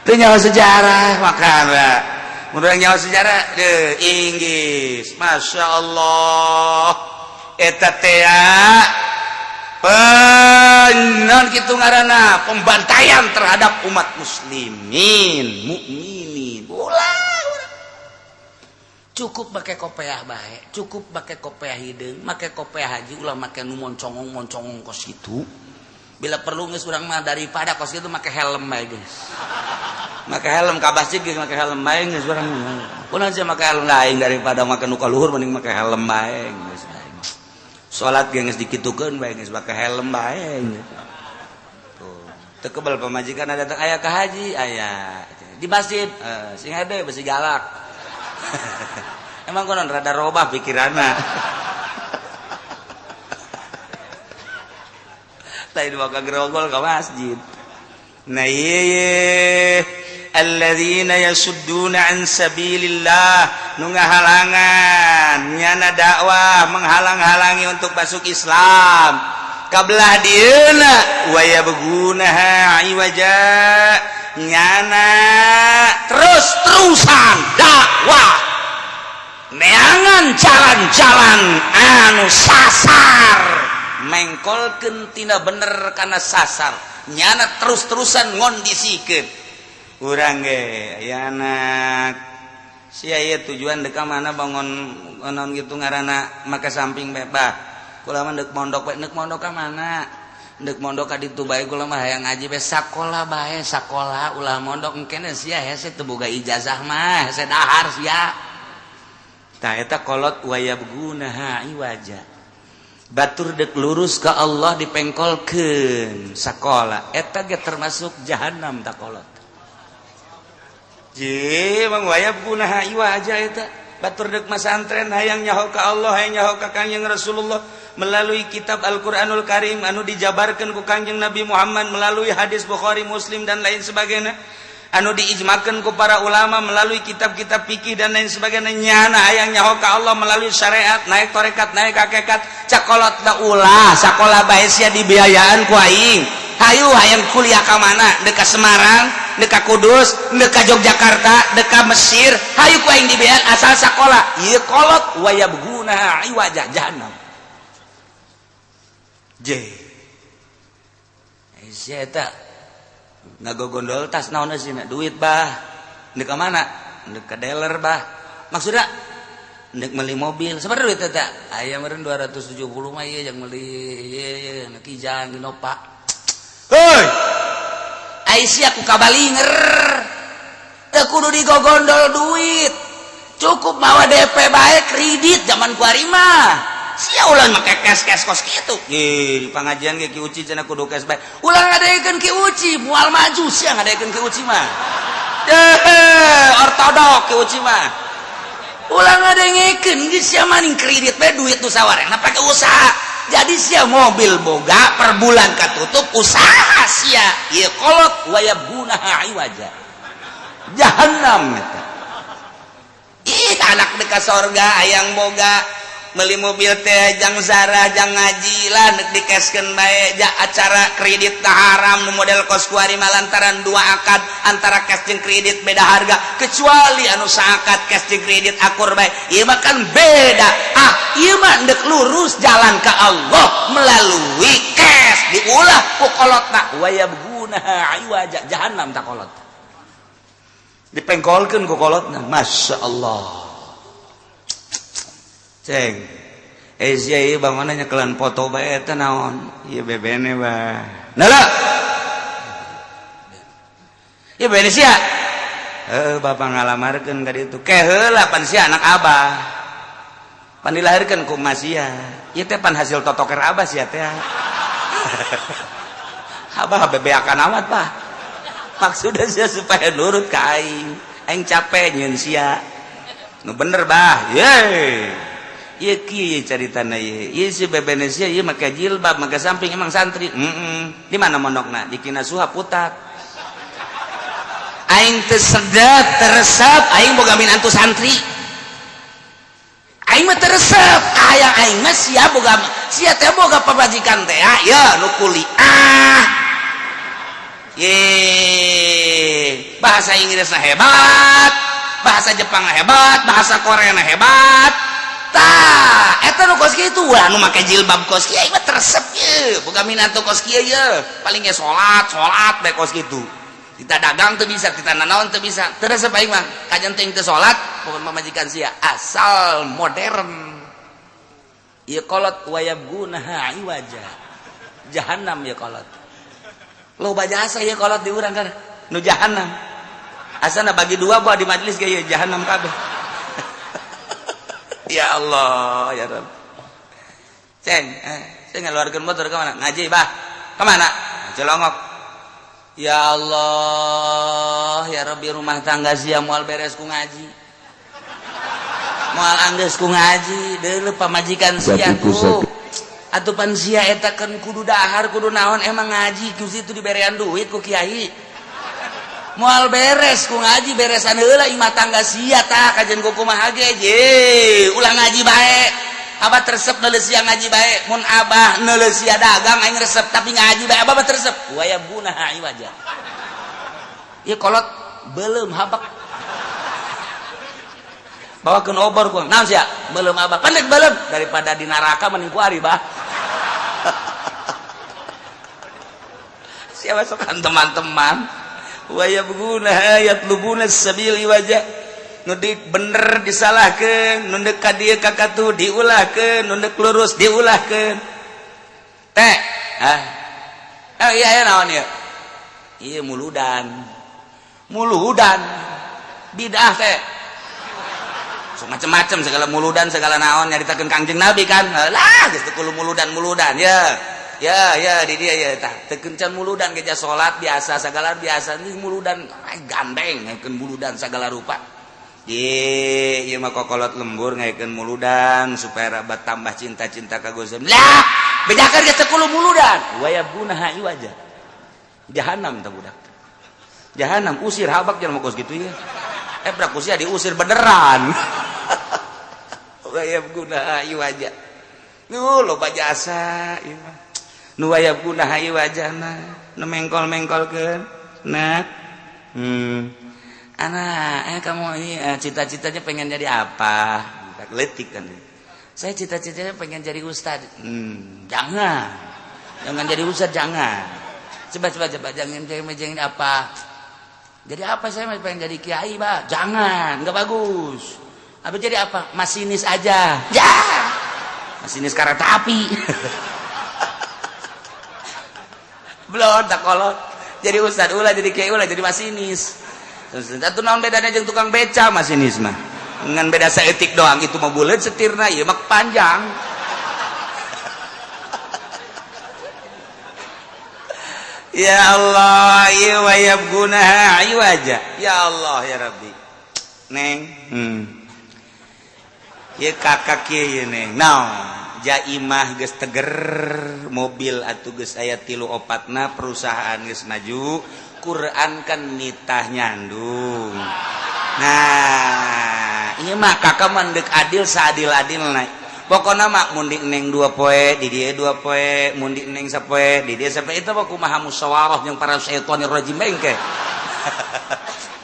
Teu nyaho sejarah, makana Mun urang nyaho sejarah deh Inggris, Masya Allah, eta teh penon kitu ngaranna pembantaian terhadap umat muslimin mukminin. Ulah, cukup pakai kopeah bae, cukup pakai kopeah hideung, make kopeah haji, ulah make nu moncongong moncongong kos kitu. Bila perlu geus urang mah daripada kos kitu make helm bae geus. Make helm ka masjid geus, make helm bae geus urang. Kunaon sih make helm lain daripada make nu kaluhur, mending make helm bae geus. Salat ge geus dikitukeun bae, geus make helm bae. Tuh. Teu kebel pamajikan ada aya ka haji, aya di masjid, sing hade besi galak. Emang konon rada robah pikiranna. Lain bakal gerogol ke masjid. Nah, ieu alladzina yasudduna an sabilillah, nu ngahalangan nyana dakwah, menghalang-halangi untuk masuk Islam kabelah dieuna, wa yabghunaha iwaja, nyana terus-terusan dakwah neangan jalan-jalan anu sasar, mengkolkeun tina bener kana sasar, nyana terus-terusan ngondisikeun. Urang ge aya anak sia ieu tujuan dek mana bangun naon gitu ngaranna make samping bae, bah kula mah deuk mondok bae. Deuk mondok ka mana? Deuk mondok ka ditu bae, kula mah hayang ngaji bae. Sakola bae, sakola, ulah mondok, engkene sia hese teu boga ijazah mah, hese dahar sia. Tah, eta kolot wa yabghunaha iwaja. Batur dek lurus ke Allah dipengkolkeun sakola, eta ge termasuk jahanam. Tak kolot je mang wa yabghunaha iwaja eta. Batur dek masantren, hayang nyaho ka Allah, hayang nyaho ka Kangjeng Rasulullah melalui kitab Al-Qur'anul Karim anu dijabarkan ku Kangjeng Nabi Muhammad melalui hadis Bukhari, Muslim, dan lain sebagainya, anu diijmakan ku para ulama melalui kitab-kitab fikih dan lain sebagainya. Nyana hayang nyaho ka Allah melalui syariat, naik torekat, naik hakikat, cek kolot da ulah sakola bae sia, dibiayaan ku aing. Hayu, hayang kuliah ka mana? Dek ka Semarang, dek ka Kudus, dek ka Yogyakarta, dek ka Mesir, hayu ku aing dibiayaan asal sakola. Ieu kolot wa yabghunaha iwaja, jahannam. J sia eta ngagogondol tas naon sih? Duit, bah. Ndek ka mana? Ndek ka dealer, bah. Maksudnya ndek beli mobil. Sebenarnya duit eta aya meureun 270 mah ieu jang meuli ieu ieu Kijang, Innova. Heuy, ai sia ku kabalinger teu kudu digogondol duit, cukup mawa DP bae, kredit zaman kuari mah. Sia ulah make cash cash kos kitu. Di pengajian ge Ki Uci cenah kudu cash bae. Ulah ngadaekeun Ki Uci, moal maju sia ngadaekeun Ki Uci mah. Deh, ortodok Ki Uci mah. Ulah ngadengekeun geus sia, maning kredit bae duit nu sawarehna pake usaha. Jadi sia mobil boga per bulan katutup usaha sia. Ieu kolot wa yabghunaha iwaja. Jahannam eta. Ih, anak deka sorga hayang boga beli mobil teh jang zarah, jang ngaji lah, nek dikeskeun bae ja. Acara kredit tah haram nu model kos kuari lantaran dua akad antara cash jeung kredit beda harga, kecuali anu saakad cash jeung kredit akur bae. Ieu mah kan beda. Ah, ieu mah ndek lurus jalan ke Allah melalui cash, diulah ku kolotna wa yabghunaha iwaja, jahannam. Tak kolot dipengkolkeun ku kolotna, Masya Allah. Ceng, eh sia ieu bangunna nyekelan foto bae, eta naon ieu? Bebene, bah. Nala ieu bebene sia. Heuh, bapak ngalamarkeun ka ditu ke heula, pan sia anak abah, pan dilahirkeun ku emak sia. Ieu teh pan hasil totoker abah sia teh. Abah bebeakan amat, bah. Maksudnya sia supaya nurut ka aing, aing capek nyieun sia. Nu bener, bah. Ye ieu kieu caritana ieu. Ieu si bebene sia ieu make jilbab, make samping, emang santri. Heeh. Di mana mondokna? Di Kinasuha Putat. Aing teu sedep, teresep aing boga minantu santri. Aing mah teresep aya aing mah sia boga, sia teh boga pamajikan teh ya nu kuliah ye, bahasa Inggrisna hebat. bahasa Jepang hebat, bahasa Korea hebat. Tah, eta nu kos kitu ulah nu make jilbab kos kieu mah resep ye. Boga minantu kos kieu ye. Paling ge salat, salat bae kos kitu. Kita dagang teu bisa, kita nanaon teu bisa. Teu resep aing mah. Kajen teuing teu salat, bukan pamajikan sia asal modern. Ieu kolot wayabgunaha iwaja. Jahanam ieu kolot. Loba jasa ieu kolot di urang kan. Nu jahanam. Asana bagi dua buah di majelis ge ieu jahanam kabeh. Ya Allah, ya Rabb. Ceng, saya ngeluarkan motor kemana? Ngaji, bah. Kemana? Celongok. Ya Allah, ya Rabbi, rumah tangga sia moal beres ku ngaji. Moal anggeus ku ngaji, deuleu pamajikan sia tuh. Atuh pan sia eta kan kudu dahar, kudu naon, emang ngaji ku situ diberean duit ku kiai. Moal beres ku ngaji, beresan heula imah tangga sia tah kajen ku kumaha ge je ulah ngaji bae. Abah resep neuleuh sia ngaji bae, mun abah neuleuh sia dagang aing resep, tapi ngaji bae abah mah resep. Wayabgunaha iwaja. Ieu kolot beuleum habak. Bawakeun obor ku. Naon sia? Beuleum abah. Pendek beuleum daripada di neraka mending ku ari bah. Sia masukkan teman-teman. Wayabguna yatlubuna sabil iwaja. Nu bener disalahkeun, nu deuk ka dieu ka katuh diulahkeun, nu deuk lurus diulahkeun. Teh, ah. Eh iya iya naon ieu? Ieu muludan. Muludan. Bidah teh. So macem-macem segala muludan segala naon nyaritakeun Kangjeng Nabi kan. Lah geus teu kudu muludan-muludan ya. Ya ya di dia ya tah teu kencan muludan geja salat biasa segala biasa ini muludan gandeng ngaikeun muludan segala rupa. Ye, ieu mah kokolot lembur ngaikeun muludan supaya rabat tambah cinta-cinta ka Gusti. Lah, bejakeun geus teu kudu muludan. Wayabgunaha iwaja. Jahanam tah budak. Jahanam usir habak jangan kos kitu ya. Brak usia diusir beneran. Wayabgunaha iwaja. Nu loba jasa ieu mah. Nu wayabgunaha iwajana, nu mengkol-mengkolkeun. Nah. Anak, kamu ini cita-citanya pengen jadi apa? Letik kan. Saya cita-citanya pengen jadi ustad. Jangan. Jangan jadi ustad, jangan. Coba coba coba jangan jangan apa? Jadi apa saya pengen jadi kiai, Pak? Jangan, nggak bagus. Apa jadi apa? Masinis aja. Ya. Masinis kereta api. Belum tak kolot. Jadi ustad ulah, jadi kiai ulah, jadi masinis. Satu naon bedanya jeung tukang beca masinis mah. Ngan beda saeutik doang, itu mah buleut setirna, ieu mah panjang. Ya Allah, ieu wayabgunaha iwaja. Ya Allah ya Rabbi. Neng, Ieu kakak kieu ieu neng. Naon? Jaimah geus teger, mobil atuh geus aya 3 4na, perusahaan geus maju, Quran kan nitah nyandung. Nah, ieu mah kakak mah deuk adil saadil-adilna. Pokona mah mun di neng 2 poe, di dieu 2 poe, mun di neng sapoe, di dieu sapoe, itu mah kumaha musyawarah jeung para syaitonir rajim engke.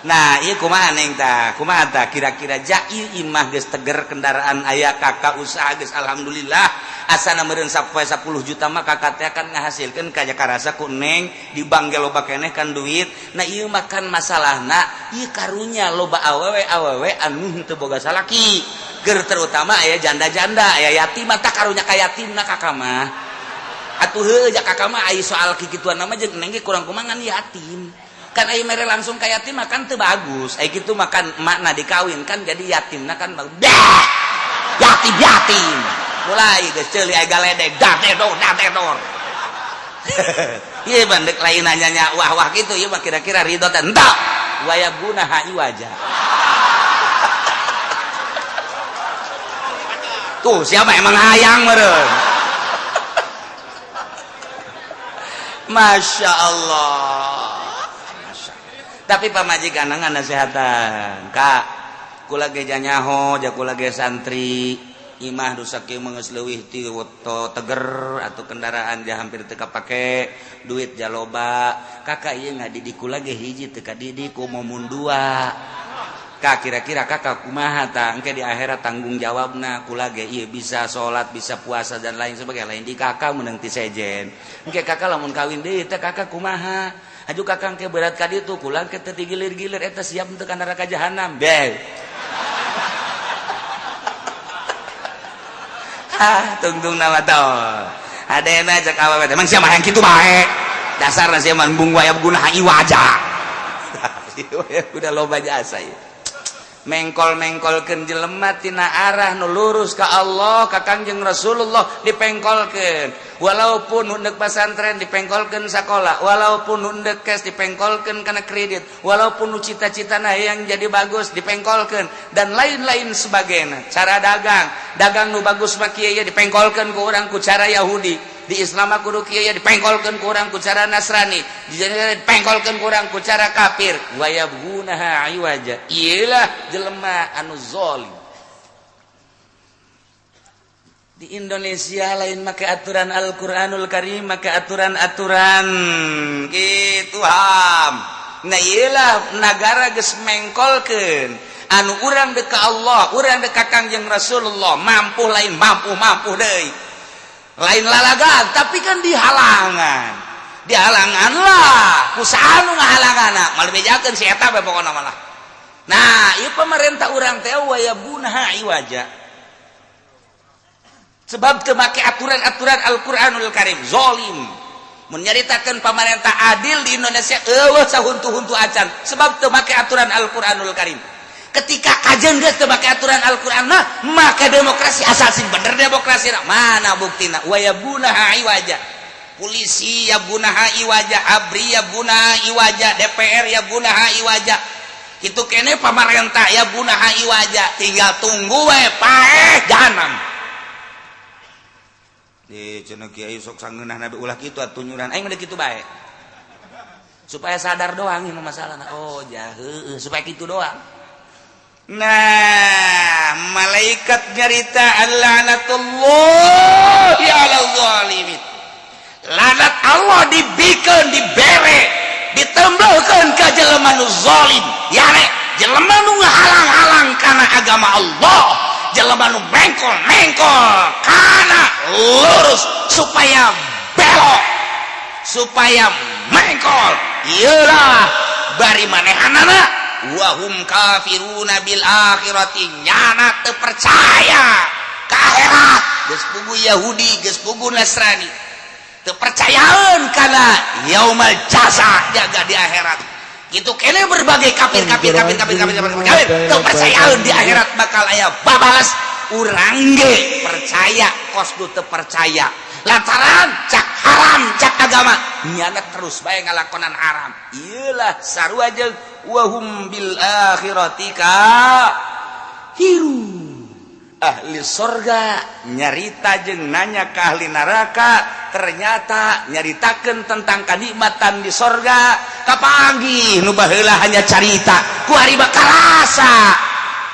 Nah, ieu kumaha neng tah? Kumaha tah kira-kira jai imah geus teger, kendaraan aya, kakak usaha geus alhamdulillah. Asana meureun sapoe 10 juta mah kakak teh akan ngahasilkeun kaya karasa ku neng di bank ge loba keneh kan duit. Nah, ieu mah kan masalahna ieu karunya loba awewe-awewe anu henteu boga salaki. Ger terutama aya janda-janda, aya yatim tah karunya ka yatimna kakak mah. Atuh heuh ja kakak mah ai soal kikituan mah jeung neng ge kurang kumangan yatim. Kan ai mere langsung ka yatim mah kan teu bagus. Ai kitu mah kan makna dikawin kan jadi yatimna kan dah. Yatim yatim. Mulai geus ceuli ai galedeg dadedor dadedor. Ieu mah deuk lain nanya wah-wah kitu ieu mah kira-kira ridho teh henteu. Wayabgunaha iwaja. Tuh siapa emang hayang meureun. Masya Allah. Tapi pamajikan ngan nasehatan, Kak, kula ge nyaho, ja kula ge santri, imah dosa kieu mah geus leuwih ti teger atau kendaraan ja hampir teu kapake, duit ja loba. Kakak ieu ngadidik kula ge hiji teu kadidik ku momun dua. Kak, kira-kira kakak kumaha tah engke di akhirat tanggung jawabna? Kula ge ieu bisa salat, bisa puasa, dan lain sebagainya. Lain di kakak meunang ti sejen. Engke kakak lamun kawin deui teh kakak kumaha? Aju kakak engke berat ka ditu, kula engke teu digilir-gilir eta siap untuk ka neraka jahanam. Beh. Ah, tungtung nama tau. Adena cek awewe, emang sia mah yang kitu bae. Dasarna sia mah embung waya guna wajah. Udah loba jasa ya. Mengkol-mengkolkeun jelema tina arah nu lurus ka Allah, ka Kangjeng Rasulullah dipengkolkeun. Walaupun hundek pasantren dipengkolkeun sakola, walaupun hundek cash dipengkolkeun kana kredit, walaupun nu cita-citana yang jadi bagus dipengkolkeun, dan lain-lain sebagainya. Cara dagang, dagang nu bagus mah kieu dipengkolkeun ku urang ku cara Yahudi. Di Islam mah kudu kieu dipengkolkeun ku urang ku cara Nasrani, dipengkolkeun ku urang ku cara kafir. Wa yabghunaha iwaja, iyalah jelema anu zalim. Di Indonesia lain make aturan Al-Qur'anul Karim, make aturan-aturan gitu ham. Nah, iyalah negara geus mengkolkeun anu urang dek ka Allah, urang dek ka Kangjeng Rasulullah, mampu lain mampu, mampu deui lain lalagan, tapi kan dihalangan, dihalangan lah ku saha nu ngahalangan, malah bejakeun si eta bae pokona malah. Nah, ieu pemerintah urang teh wayabghunaha iwaja sebab teu make aturan-aturan Al-Qur'anul Karim, zalim. Mun nyaritakeun pamarentah adil di Indonesia eueuh sahuntu-huntu acan, sebab teu make aturan Al-Qur'anul Karim. Ketika kajeun geus teu make aturan Al-Qur'an mah, maka demokrasi asal sing bener demokrasi. Mana buktina? Wayabghunaha iwaja. Polisi yabghunaha iwaja, ABRI yabghunaha iwaja, DPR yabghunaha iwaja, itu kene pamarentah yabghunaha iwaja. Tinggal tunggu we paeh jahanam. Di cenah kiai sok sangeunah nabi ulah kitu atuh nyuran aing mah kitu bae supaya sadar doang ini masalah. Oh ja heueuh, supaya kitu doang. Nah, malaikat nyarita laknatullahi ala zalimin. Laknat Allah dibikeun, dibere, ditembelkeun ka jelema nu zalim. Yare jelema nu ngahalang-halang kana agama Allah, jelema nu mengkol-mengkol kana lurus supaya belok, supaya mengkol. Iyalah bari manehanana wahum kafiruna bil akhirati, nyana teu percaya ka akhirat. Geus pugu Yahudi, geus pugu Nasrani, teu percayaeun kana yaumal jaza, jaga di akhirat. Gitu kene berbagai kafir, kafir, kafir, kafir, kafir, kafir, kafir, teu percayaeun di akhirat bakal aya babalas. Urang ge percaya kos du teu percaya lantaran cak haram, cak agama, nyana terus bae ngalakonan haram. Iyalah sarua jeung wahum bil akhirati kafirun. Ahli sorga nyarita jeung nanya ke ahli neraka, ternyata nyaritakeun tentang kenikmatan di sorga. Kapanggih nu baheula hanya carita, ku ari bakal karasa.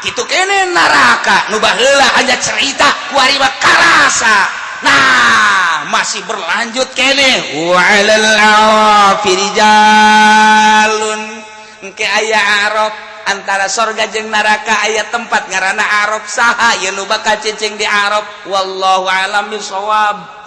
Kitu kene neraka nu baheula hanya cerita, ku ari bakal karasa. Nah, masih berlanjut kene wa alal a'rafi rijalun. Engke aya Arab, antara sorga jeung neraka aya tempat ngaranna Arab. Saha yen nu bakal cicing di Arab? Wallahu alam bisawab.